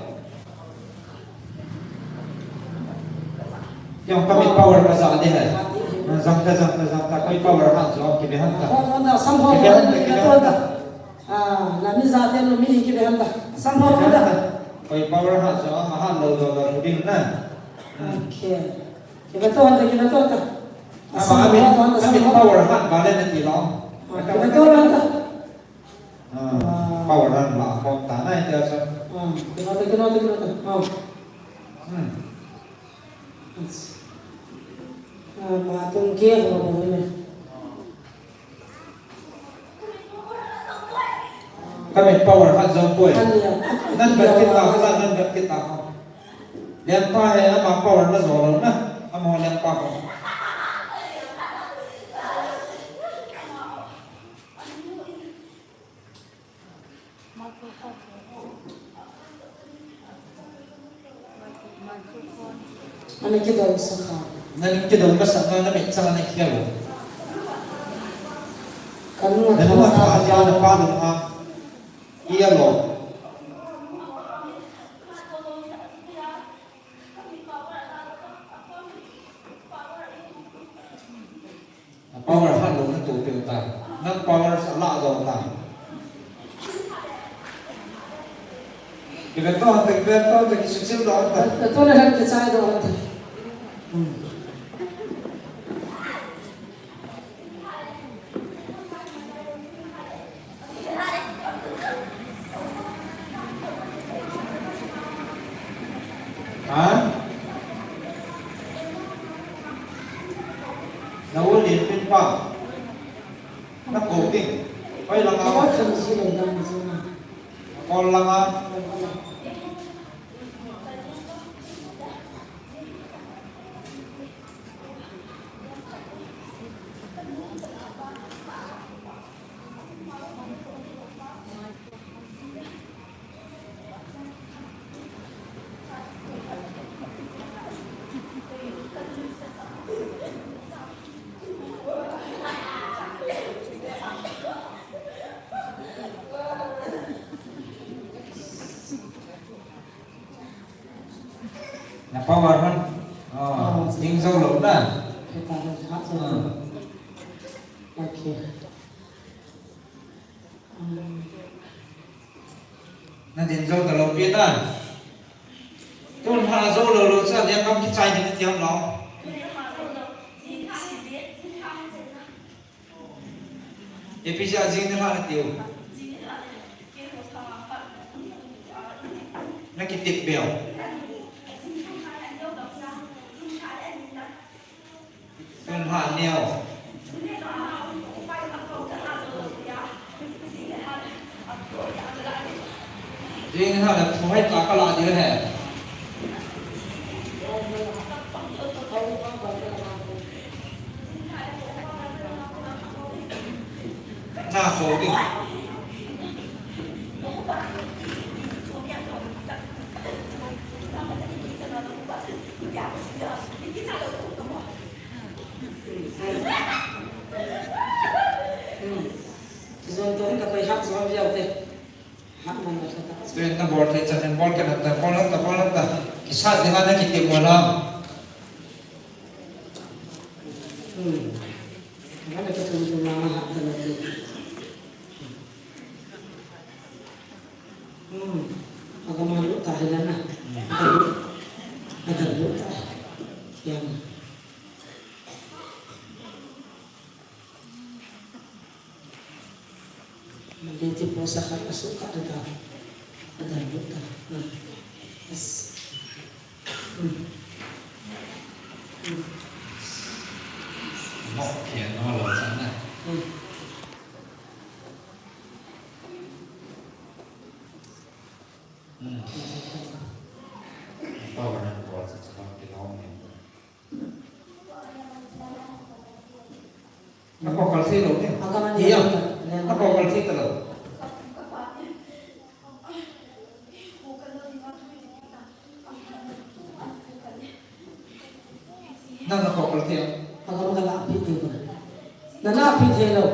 Jong ka mit power ka ja ding hai. Jang ta, jang ta, jang ta. Koi power hat jo, kibe han ta. Ho, ho, na, sam ho, kibe han ta, ho, kibe han ta. Ah, na mi ja te no mi kibe han ta. Sam ho, ho, da. Koi power hat jo, ama hat lou jo, jo, ding na. Okay. Kibe to han ta, kibe to ta. Ama, ami, ami power hat ba le na ti lou. Ah, kibe to han ta. Ah, power han la khom ta nai tia chu. Ah, kino ta, kino ta, kino ta. Ah. Hmm. Ah, ma tung ke ho ho ne. Ka mit power hat jong poi. Nan bet kit ta ho la, nan bet kit ta ho. Liang pa he ama power na jo lou na. Ama liang pa ho. Ana kidou sah a. Nana kidou masah na, na mit chang ana khel. Ka nung a tha ja na pa nung a. Iya lo. A power hat lou na tu pil ta. Na power sa la do ta. Kibe to ta, kibe to ta, kisuchil do ta. To na han kichai do ta. Hmm. Ha? Na u lin pin pa. Na ko ding. Hoi langa. Ka kan si lo dan si na. Ko langa. Na power han. Oh, ding jou lou na. Hita han ha jou. Ah. Okay. Um. Na ding jou ta lou pi ta. Tun ha jou lou lou cha, liang kam kichai ding ti ham lou. Ipi jeh a jing nilhah na tiu? Na kitep beu. Nilhah neo. Jing nilhah na thu hai ta ka la diu he. Na so ding. Hmm. Kizon to ka pai hak so viau te. Student na bol thei chan in bol kit ta, bol ta, bol ta. Kisat ding a na kitep mo lam. Adan lut ta. Yang. Mandi ti posa khat asuh khat ada. Adan lut ta. Hmm. Yes. Hmm. Hmm. Nok kia no lo sana. Hmm. Hmm. Power and power sa sa ki no ni. Nako kal thei lou ne. Akam ani. Iya. Nako kal thei ta lou. Nang nako kal thei. Akam kala pi ti ko. Nana pi thei lou.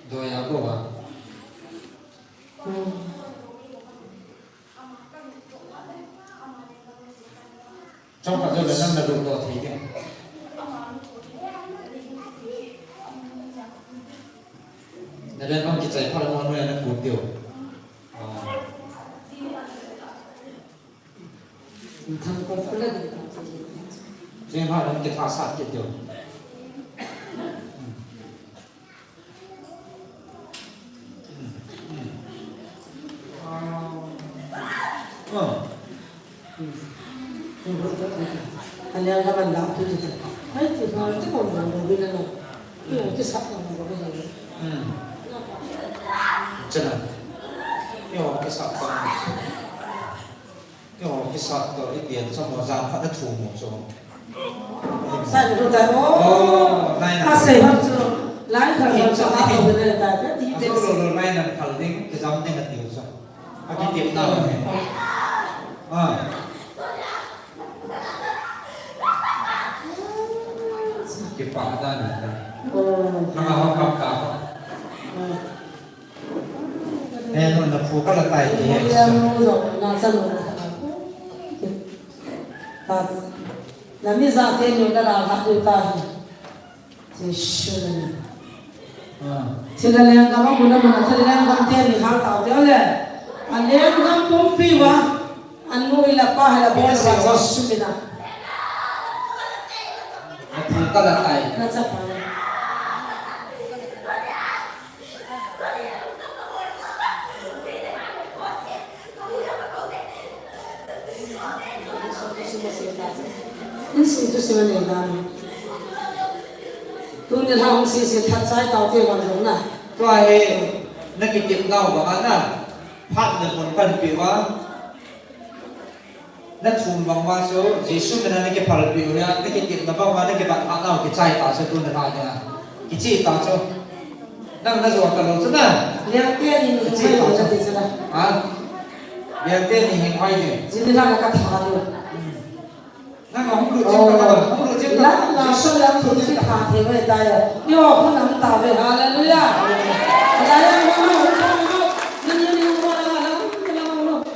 Doya bo wa. Hmm. Chomkhat jou le nang na lut doh thei ding. Na lenggam kichai phat le mo noiya na kut diu. Ah. Tham ko pula ding. Jing ha lam kitha sat kit diu. Kei office a toh i pian sa mo, jan khat na thum mo chu. Sai mo ta mo. Oh, lai na. A sei hon chu. Lai khat hon chu a ko le ta ta ti pe. Lo lo lai na phal ding, kijam ding a tiu chu. A ki tip na mo he. Ah. Kipa da na ta. Oh. Na ha kam ka. Ah. He, nu na phu ka la tai ti he. Mu jong na chan nu. Ta. Na mi ja te nu la la ha tu ta hi. Jesu na. Ah. Thil a lenggam a mun a mun a thil a lenggam te ni hal tau te le. A lenggam pumpi va. Anu ila pa hala bol sa Jesu mina. Na phu ka la tai. Na chapa. Insung tu sima nei dan. Tuni la hung sese that chai tau te wan jong na. Tua hi na kitep nau banga na. Phat na kon pan pe wa. Na thum bang uva chu, Jesu mina na kiphalpeh u hia, na kitepna bang uva, na kibat hat nau kichai ta chu, tuni lhah nia. Kichai ta chu. Nang na jo ta lou chu na. Liangte ni hing hoi lou chu. Ha? Liangte ni hing hoi ni. Jin ni la ka tha lou. Nang hung lut jin ta, hung lut jin ta. La, la, so la, thu chi tha the mai ta ya. Yo, ko nam ta ve, hallelujah. Hallelujah. La ya, no, no, no, no. Ni, ni, ni, no, la, la, la, la, la.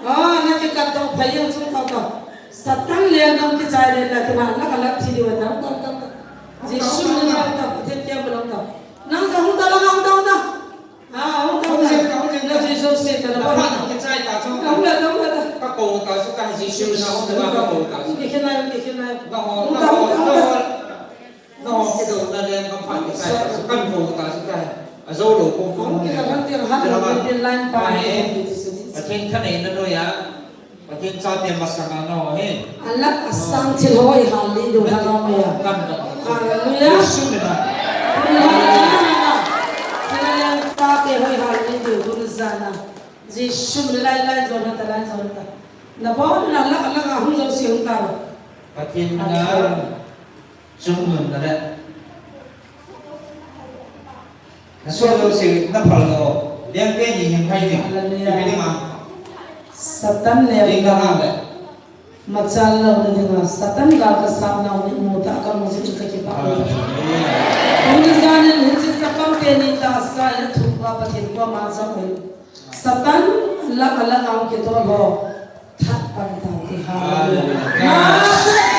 Ah, na kikat dong phai jeng chung tau tau. Satan lenggam kichai le na tina na ka lap thi diu ta, ta, ta, ta. Jesu na ta, ta, Pathen kiang ba long ta. Nang ka hung ta la, hung ta, hung ta. Ah, hung ta, hung ta. Na Jesu se ta na ba. Kichai ta chung. Hung ta, hung ta. Ka ko ta su ka Jesu na hung ta ka ko ta su. Ki khenai, ki khenai. Hung ta, hung ta, hung ta. Nangho kidouna lenggam phat kichai ta chu, kan kou ta chu tai. Ajou lou kou kou. Hung kidou, hung kidou, hung kidou, line pa. Pathen thaneina noiya, Pathen chate masanga nangho hi. Alah asang thil ho ihal lih diu tha nangho ya. Kan ka. Hallelujah. Jesu mina. Hallelujah. Thil a leng chate ho ihal lih diu tuni jana. Jesu mina, lai lai jona ta, lai jona ta. Na bon na la la hung jouse hung ta. Pathen mina. Chungnunna le. Na soh jouse na phal lou. Liangte ni hin hai ding. Hallelujah. Ipi ding a. Satan le. Ding na ha le. Machal louna dinga. Satan gal kasat nau ni mu ta kamu jin ka kipah. Hallelujah. Tuni janin hiche chapang teni tahsa a thum pa Pathen koma jong in. Satan alah alah a kitoh ho. That pan tau te. Hallelujah. Hallelujah.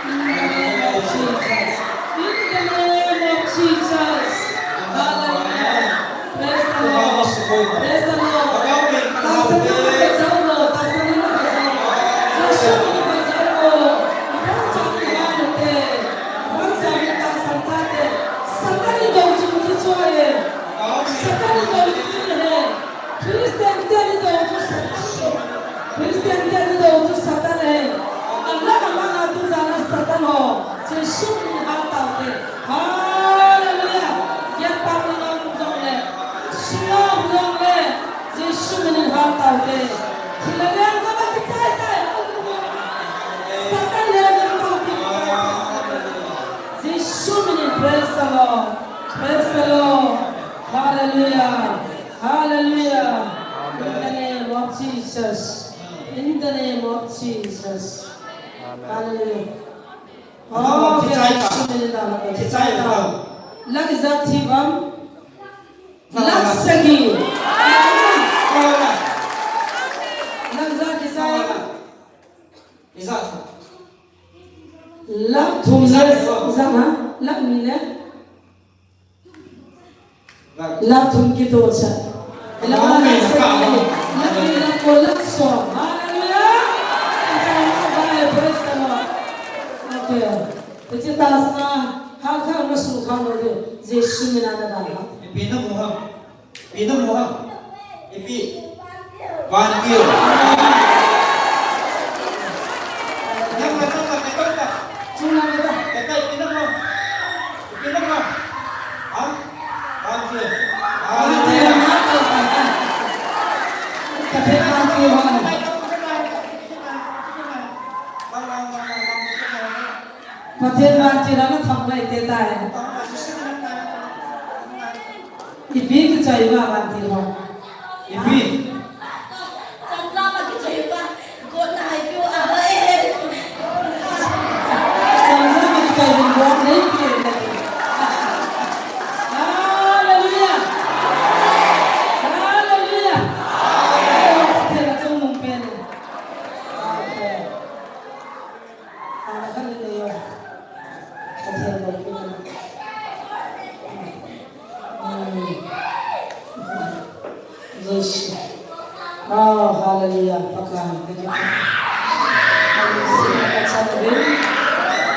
In the name of Jesus. In the name of Jesus. Hallelujah. Praise the Praise the Lord. Tahsan in kajao lo, tahsan in kajao lo. Jesu min in kajao lo. Ibon chan iha nate. Ibon chan in tahsan chate. Satan idou chu chu chu ahi. Satan idou chu chu ahi. Christian te idou chu Satan ahi. Christian te idou chu Satan ahi. Alang alang a tu jana Satan ho. Jesu min in hal taute. Hallelujah. Giat pang na ngam jong le. Singam jong le. Jesu min in hal taute. Thil le ngam a kichai tai. Satan le ngam taute. Jesu min in, praise the Lord. Praise the Lord. Hallelujah. Hallelujah. In the name of Jesus. In the name of Jesus. Hallelujah. Oh, kichai ta. Kichai ta. Lak ijat thi uvam. Lak sagi. Lak ijat kisai. Lak thum le ijat ha. Lak ni le. Lak thum kitoh cha. Lak ni, lak ko, lak som. Hallelujah. Praise the Lord. Okay. Hiche tahsa, ha kha ma su kha lo de. Jesu min a na da. Ipi na mu ham. Ipi na mu ham. Ipi. Vantil. Nang ka ta ka ta. Chuna ka ta. Ka ta ipi na mu. Ipi na mu. Ha? Vantil. Vantil na ka ta. Ka ta vantil ha. Pathen vantil a na thangvah te tai. Ipi kichoi uva vantil ho. Ipi. Chamcham a kichoi uva. Gotna hai keu a e. Chamcham a kichoi uva got nei keu. Hallelujah. Hallelujah. Pathen a chungnung pen. Amen. Pathen loupina. Mm. Jesu. Oh, hallelujah. Pakai, thank you. Hallelujah. Kachang uvin.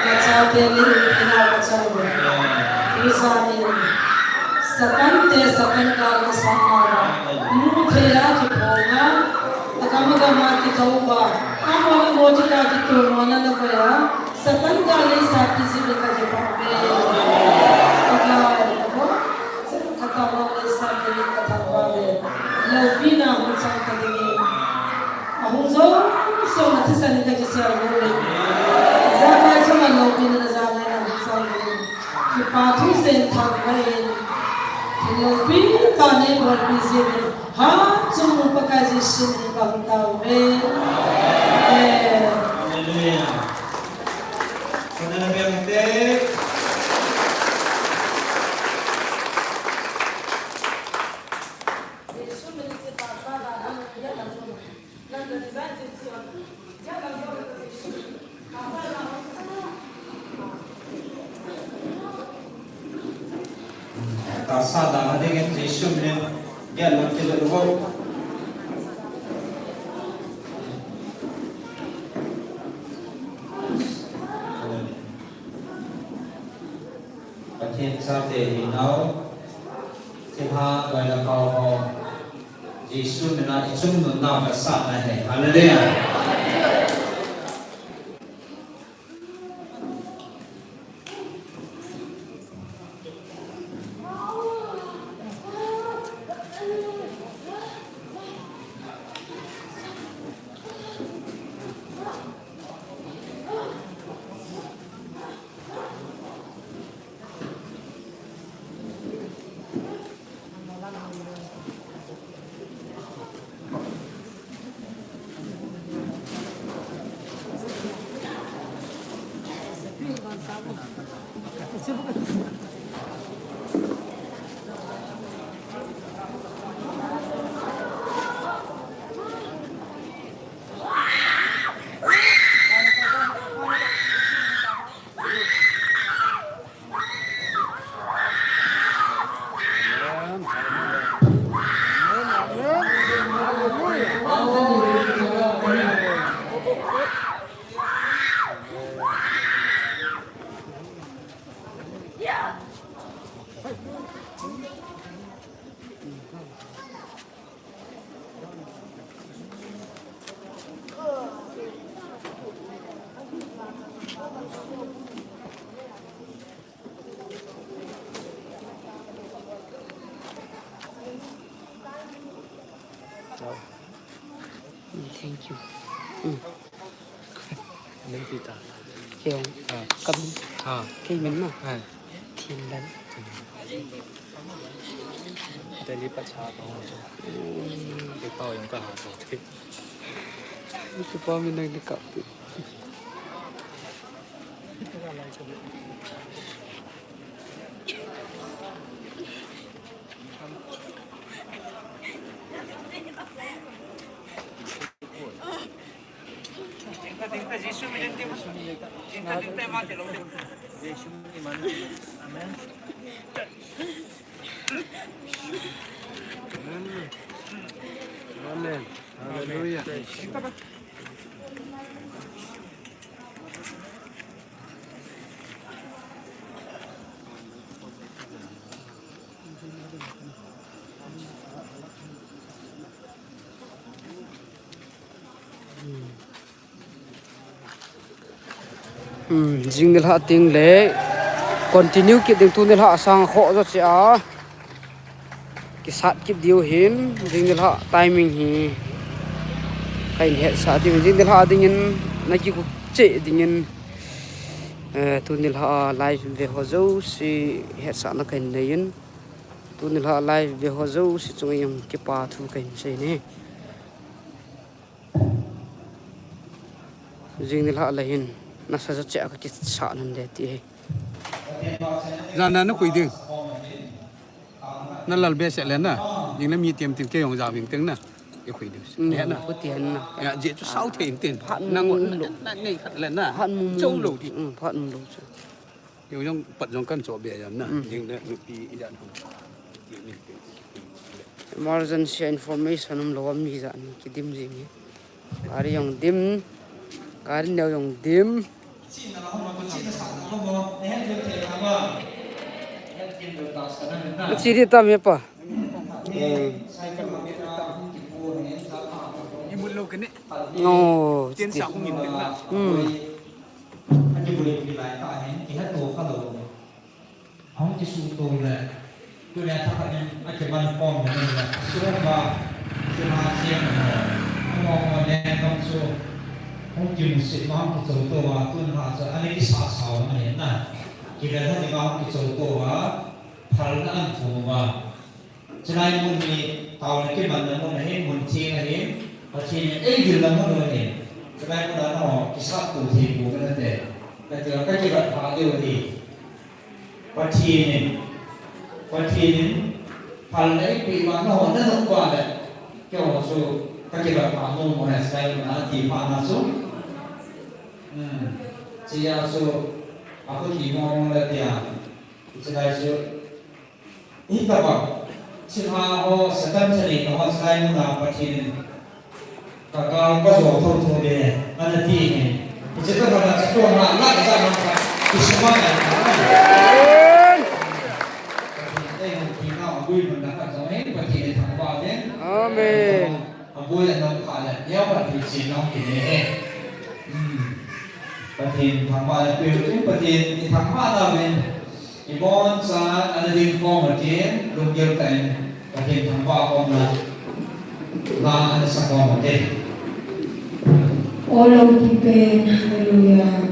Kachang uvin. Kachang uvin. Satan te, Satan gal na sa ma. Mu thei a kiphong a. Agam agam a kithoa. Amol amol a kitoh mona na koi a. Satan gal leisat pi jing in kakipah uve. Pakai, Pakai. Satan gal leisat pi jing in kathangvah uve. Loupina hung chang ta ding in. Ahung jou, song na thisan in kakisel uve. Ijakai jong a loupina na ja ngai na hung chang ding in. Kipa thusein thangvah in. Thil loupi tah nei bolpi jing in. Hatchungnung Pakai Jesu min in kahung tao uve. Amen. Hallelujah. Kona na beng te. Tahsa dana dingin Jesu min in, gel lam ti le uvo. Pathen chate hinau, thilha loi le pao ho, Jesu min a ichungnung nau kasah na ahi. Hallelujah. Thank you. Min pi ta. Kei jong. Ah. Ka min. Ah. Kei min na. Ah. Thinlal. Delhi pa cha ko. Hmm. Kei pa jong ka ha to. Kei pa min na ni ka. Amen. Hallelujah. Hmm, jing nilhah teng le continue kit ding, tu nilhah sang kho jo che a. Kisat kit diu hin, jing nilhah timing hi. Kahin hetsah diu, jing nilhah dingin, na kikhup cheh dingin. Eh, tu nilhah a live ve ho jouse hetsahna kahin nei in. Tu nilhah a live ve ho jouse chunga jong kipa thu kahin sei e. Jing nilhah le hin, nasa jo che a ka kisat nan de ti e. Jan na na khui ding. Na lal be se le na. Jing na mi tiam tiam kei jong ja ving teng na. Kei khui ding. Hmm, ne na. Khui tiam na. Ya, je chu sao thei tin. Phat na ngot na, na nei khat le na. Phat mu mu. Chou lo di. Hmm, phat mu lo chu. Jong jong pat jong kan cho be jam na. Hmm. Jing le nupi i jan hung. Emergency information um lo mi jan kidim jing e. Gari jong dim, gari neo jong dim. Achi di tam he pa. Hmm. Oh, ti. Hmm. Ahung kisuto le, tule thakhat in akiman khom le, sunga, sunga siam ho, amaho le kam chu, hung kimusit ma hung kichouto a, tun ha chu, ana kisasao na hin na. Kivel ha ding a hung kichouto a, phalna ahin thum uva. Chulai mun hi, taona kimanna mun ahin, mun theng ahin, Pathen in eidilna mun ahin. Chulai mun a nangho kisatto thei pou nate. Kati, kakivet pha diu ahi. Pathen in, Pathen in, phalna eipeh uva nangho nanop uva le, keiho chu kakivet pha mong mong e, chulai mun a ati phat na chu. Hmm. Chea chu, akhuti mong mong le tia. Chulai chu, hitobang, chilha ho, Satan chani ho, chulai mun a Pathen in, Ka gal ka jo thotho ve, ana ti e. Hiche ka gal a chu kona la ka ja man ka. Kisuma ya. Amen. Pathen in thangvah in. Aboi anam kha le, neo Pathen chin nong kine e. Hmm. Pathen thangvah le, Pathen, Pathen i thangvah na uvin. Iboncha ana ding khom utin, lunggil tah in Pathen thangvah khomna la ana sa khom utin. All of the pain, hallelujah.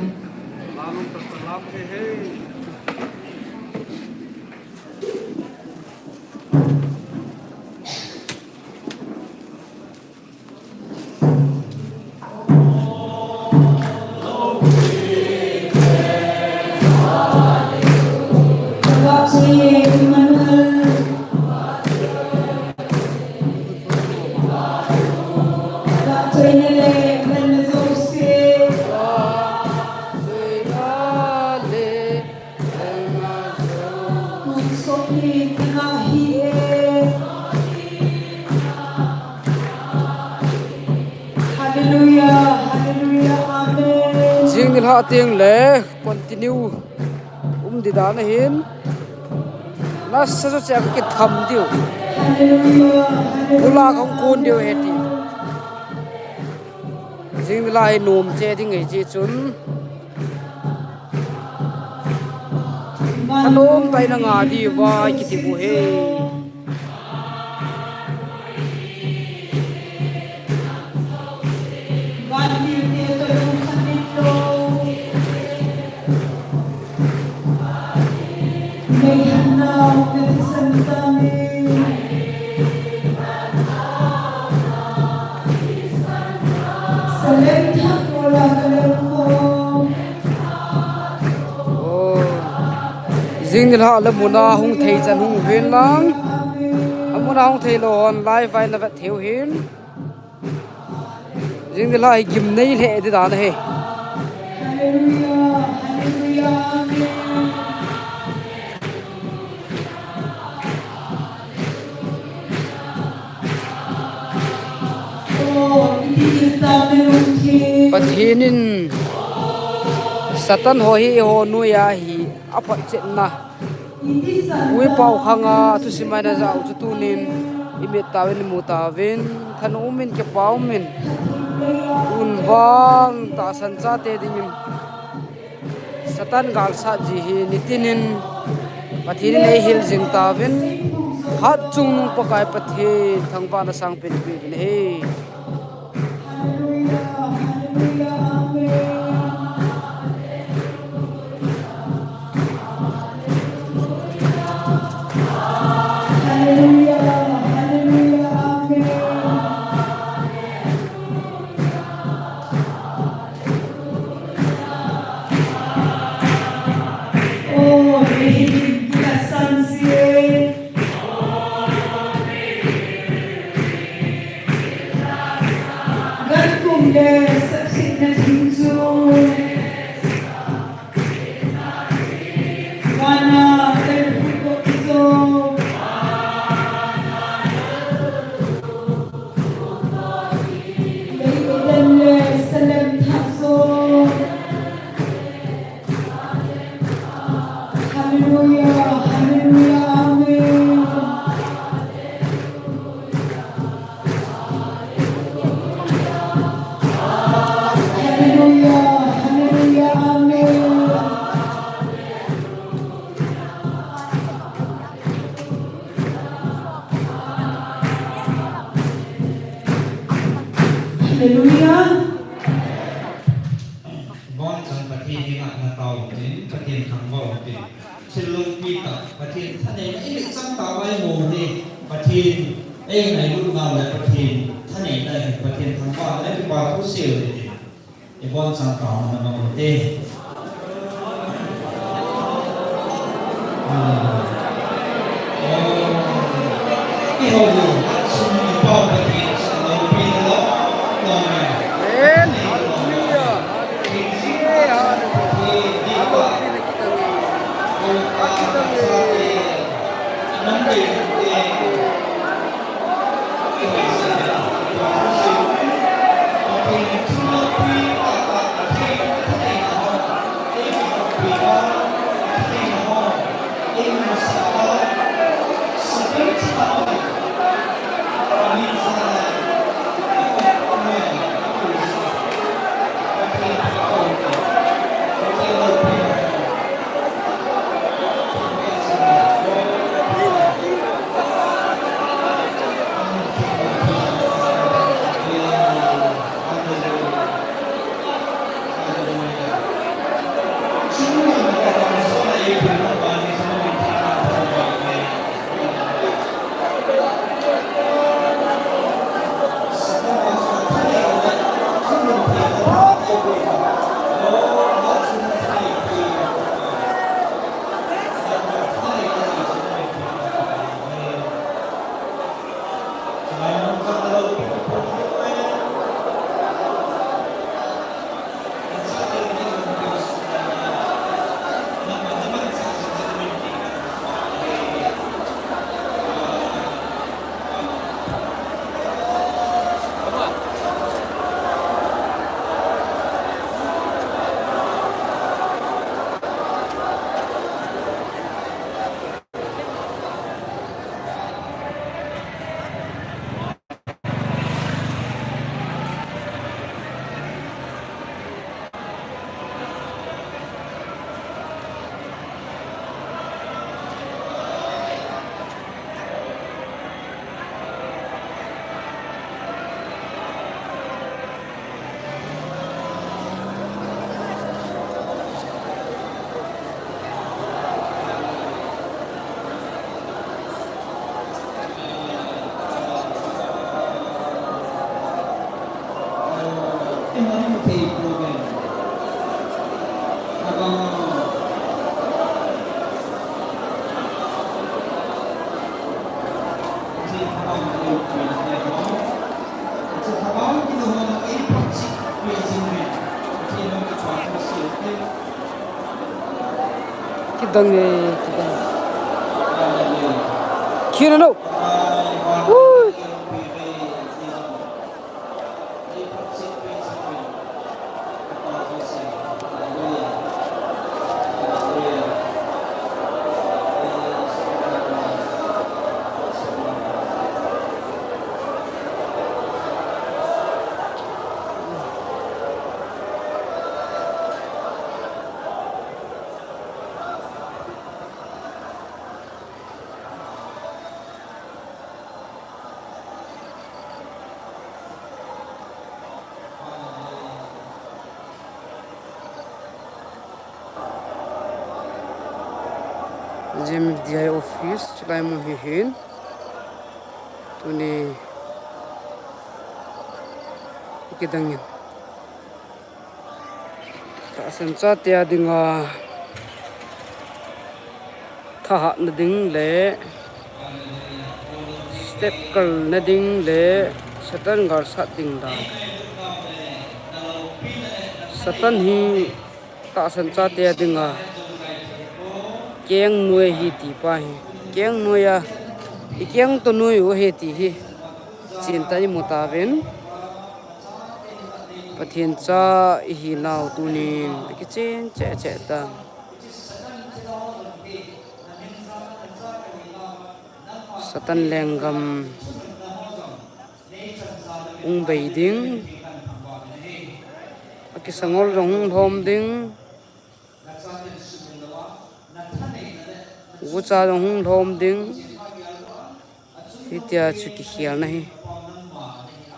Hallelujah, hallelujah, amen. Jing nilhah teng le continue um di dan ahin. Nasa jo che a kitham diu. Hallelujah, hallelujah. Ula kong kun diu heti. Jing nilhah hi nom che ding ahi jeh chun. Thanom tah in na nga diu va kiti u ahi. Jing nilhah le muna hung thei chan hung uvin lang. Amuna hung thei lou hon live a na vet thei u hin. Jing nilhah hi gimnei lheh di dan ahi. Pathen in Satan ho hi eiho noiya hi aphatchetna uipa u khanga thusim a ina jah u chu tunin imit tauvin, imu tauvin, thanom in, kipa um in, tun vang tahsan chate dingin Satan galsat ji hi nitin in Pathen in eihil jing tauvin, hatchungnung Pakai Pathen thangvahna sangpen peh uvin ahi. Hallelujah, hallelujah, amen. Hallelujah, hallelujah, amen. Hallelujah. Bonchang Pathen henga na tao tin, Pathen thangvah tin. Thil lungpi tah, Pathen thaneina i mit chang tah a i mu hi, Pathen ei ngailutna le Pathen thaneina hi, Pathen thangvahna le kipa thu sel hi tin. I bonchang tah na mang u te. Amen. Hallelujah. Hallelujah. Hallelujah. Dang e, dang. Khin ano. Ui. G M F D I office, chulai mun hi hin. Tuni kidang in. Tahsan chate a dinga thahatna ding le step kalna ding le Satan galsat ding dan. Satan hi tahsan chate a dinga keng nuai ahi ti pa hi. Keng nuai a, i keng toh nuai u ahi ti hi. Chin ta i mu ta ven. Pathen cha i hi nau tunin a kichen cheh cheh ta. Satan lenggam ung bei ding. A kisangol jong hung lhom ding. Gucha jong hung lhom ding. Hitia chu kikhelna hi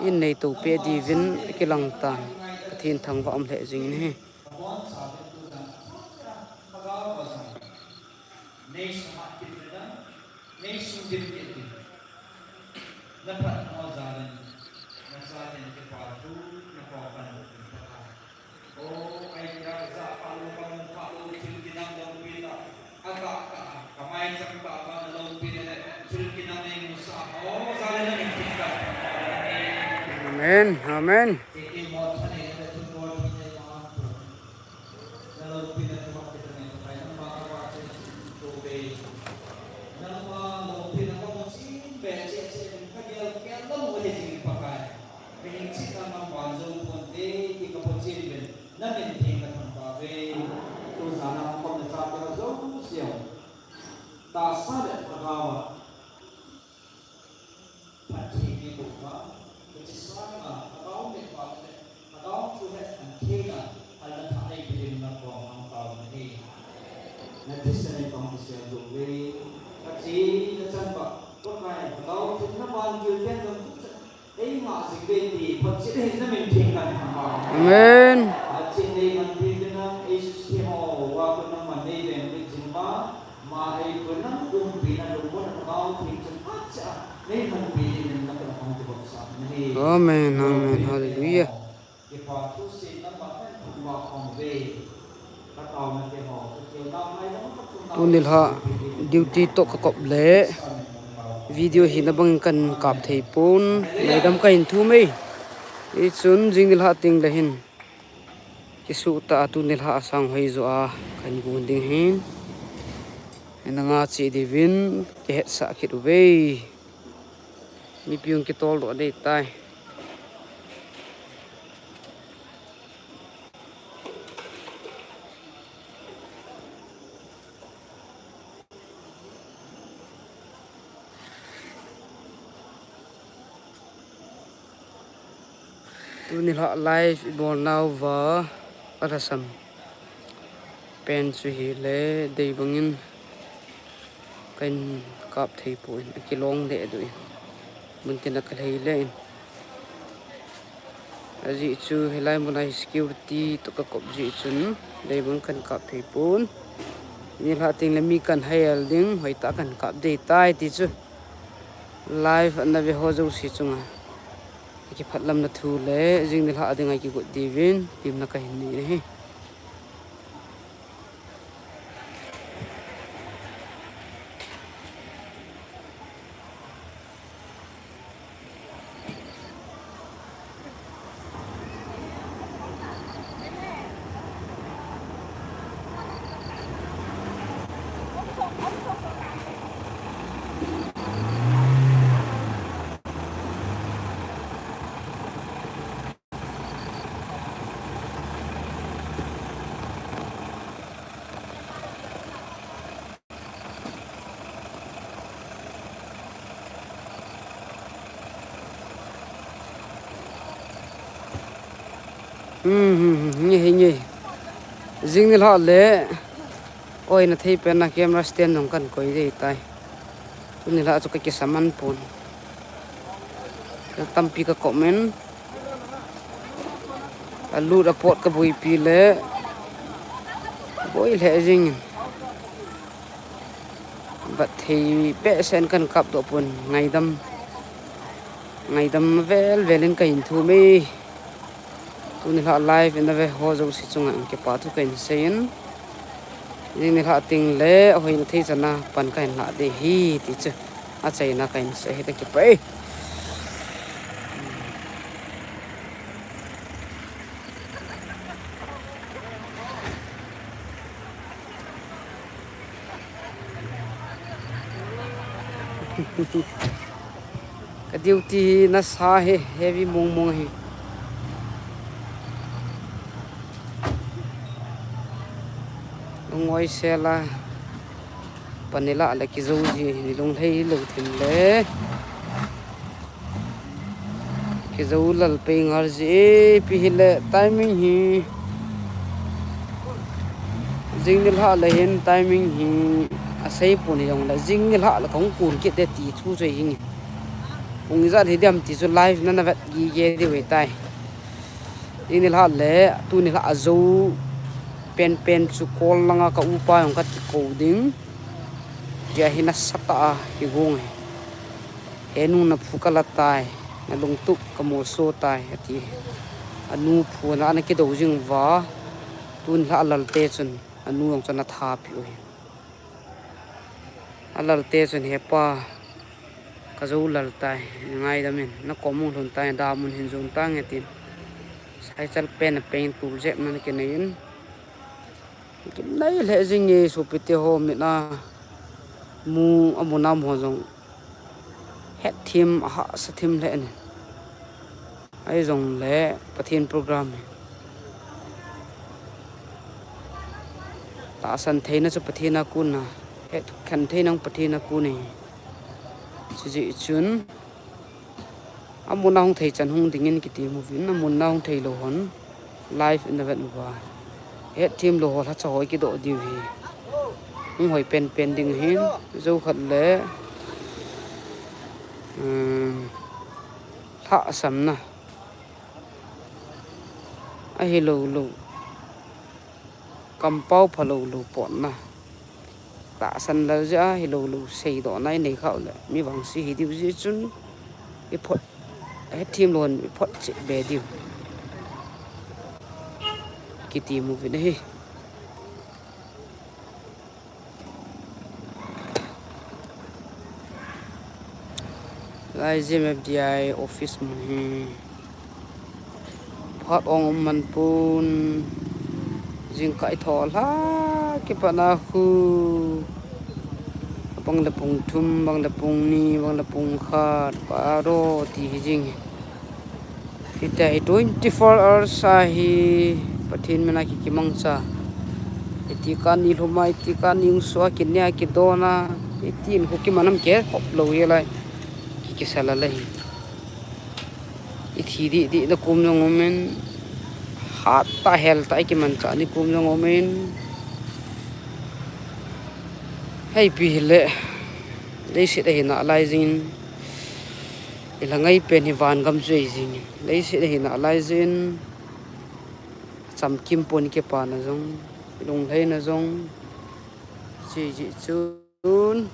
in nei to pe diuvin a kilang tan. Pathen thangvah um lheh jing in ahi. Amen. Amen. Mihem chihna ngam van zo ponte, ti ka pochin uvin, na min theng ka thangvah uve. Tuzan a hung khom na chate ho jouse u, tahsa le lhagao a phatthei nei boh uva, hiche sanga lhagao met uva le lhagao thu hetna theina, halna thah nei pe dingin na koma hung taona ahi. Na thisan in kahung kisel doh uve. Ka chena chan uva, Pakai, lhagao thu na van gil pen dong tu chan Amen. Amen, amen, hallelujah. Tuni lha duty toh ka kop le video hi na bang kan kap thei pon, ngaidam ka hin thum e. Hichun jing nilhah teng le hin kisuh tah a tuni lha a sang hoi joh a kan gon ding hin. Hina nga che diuvin kihetsah kit uve. Mipi hung kitol doh dei tai. Tuni lha live i bol nauva a lhasam pen chu hile, dei bangin kan kap thei pon, a kilong deh duh in, muntin a ka lhei le in. Ajeh chu hilai muna hi security toh ka kop jeh chun, dei bang kan kap thei pon. Nilhah teng le mi kan haiel ding, hoitah kan kap dei tai ti chu live ana ve ho jouse chunga kiphatlamna thu le jing nilhah dinga kigot diuvin temna ka hin nei ahi. Hmm, hmm, hmm, nge hi nge. Jing nilhah le. Oi, na thei pen na camera stand jong kan koi dei tai. Tuni lah chu ka kisaman pon. Ka tampi ka comment. A lut a pot ka boipi le. Boi le jing. Vat thei pe sen kan kap doh pon ngaidam. Ngaidam vel vel in ka in thu me. Tuni lah live in a ve ho jouse chunga in kipa thu ka in sei in. Jing nilhah teng le, hoi na thei chana pan ka in lah dei hi ti chu. A chaina ka in sei hi ka kipa e. Ka duty hi nasa hi, heavy mong mong hi. Lungoi sela. Panila le kijou ji, ni lunglhei lou thim le. Kijou lal pei ngar ji, pi hi le timing hi. Jing nilhah le hin timing hi. A sei pon hi jong le, jing nilhah le kong kun kit de ti thu chu hi nge. Ung ijat hi diam ti chu live na na vet gi ge di ve tai. Jing nilhah le, tu nilhah a jou pen pen chu kol langa ka upa jong ka ti ko ding. Tia hi nasatah a hi gong e. He nu na phu ka la tai, na lungtup ka molso tai, ati. A nu phu na ana kido jing va, tun la a lal te chun, a nu jong chun a tha pi u hi. A lal te chun he pa, ka jou lal tai, ngaidam in, na kom hung lhun tai, da mun hin jun ta nge tin. Sai chal pen a pen tul jep na na kinei in. Kinei le jing nge sopite ho mit a mu a mu nam ho jong. Het thim a hahsa thim le ni. Ai jong le Pathen program. Tahsan theina chu Pathen a kun a. Het khen theina Pathen a kun e. Chuji chun. A mun a hung thei chan hung ding in kiti mu vin, a mun a hung thei lou hon. Live in a vet uva. Het thim lou ho lhacha hoi kidoh diu hi. Hung hoi pen pen ding hin, jou khat le, um, lhahsamna. Ahi lou lou. Kampau pha lou lou potna. Tahsan lal jeh a hi lou lou seidoh na i nei khau le. Mi vangse hi diu jeh chun i phot. Het thim lou hon i phot cheh be diu. Kiti mu vin ahi. Lai Zim F D I office mun hi. Phat ong um man pun. Jingkah i tho lha kipat na khu. Bang le pung thum, bang le pung ni, bang le pung khat, baro ti hi jing. Hita hi twenty-four hours a hi Pathen mina ki kimangcha. Iti ka ni lhuma, iti ka ni ungsua, ki nia ki dona, iti in khu kimanam ke hop lou hi lai. Ki kisala lai. Ithi di di na kum jong umin. Hat ta hel ta kimancha ni kum jong umin. Hei pi hile. Leiset a hi na lai jing. I la ngai pen hi van gam chu ei jing in. Leiset a hi na lai jing. Chamkim pon kipa na jong. Lunglhai na jong. Chi ji chun.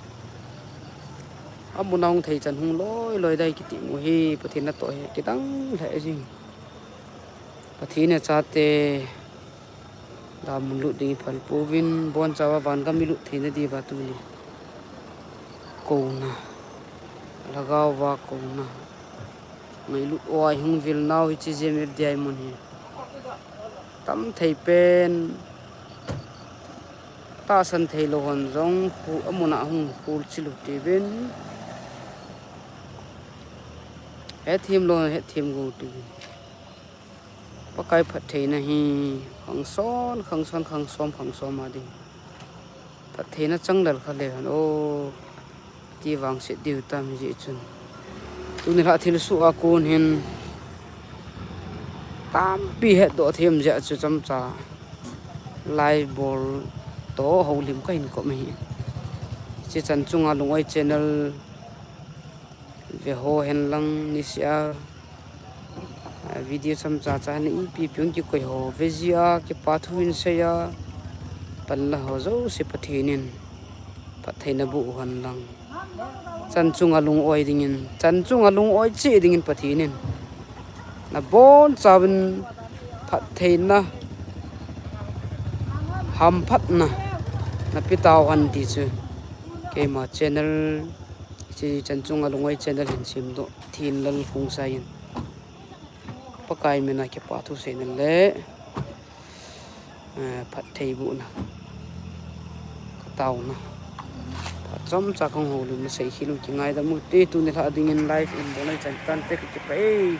A mun a hung thei chan hung loi loi dai kiti mu hi. Pathen na to hi kidang lheh jing. Pathen a chate. Damun lut ding i phal pouvin, bonchauva van gam i lut theina diuva tuni. Kouna. Lhagao va kouna. Ngailut oi hung vil nau hiche Zim F D I mun hi. Tam thei pen. Tahsan thei lou hon jong khu a mun a hung khul chilu tivin. Het thim lou hon het thim go tivin. Pakai phattheina hi khangson, khangson, khangsom, khangsom a ding. Phattheina chang lal kha le han o. Ti vangset diu tam ji chun. Tuni la thil su a kun hin. Tampi hetdoh thei um jeh a chu chomcha live bol toh houlim kahin kop ahi. Hiche Chan Chunga Lung-oi channel ve ho hen lang niseh a, a, video chomcha cha hin ipi pi hung kikoi ho ve jeh a kipa thu hin sei a, panla ho jouse Pathen in phattheina boh u hen lang. Chan Chunga Lung-oi dingin, Chan Chunga Lung-oi cheh dingin Pathen in nabonchauvin phattheina, hamphatna napeh tauhen ti chu keima channel, hiche Chan Chunga Lung-oi channel hin semdoh Thinlal Khongsai in Pakai mina kipa thu seina le, eh, phattheibohna, kataona, phat chomcha kahung houlimna seikhel u, kingaidam ute. Tuni lha dingin live in bol nai chan tante, kakipah e.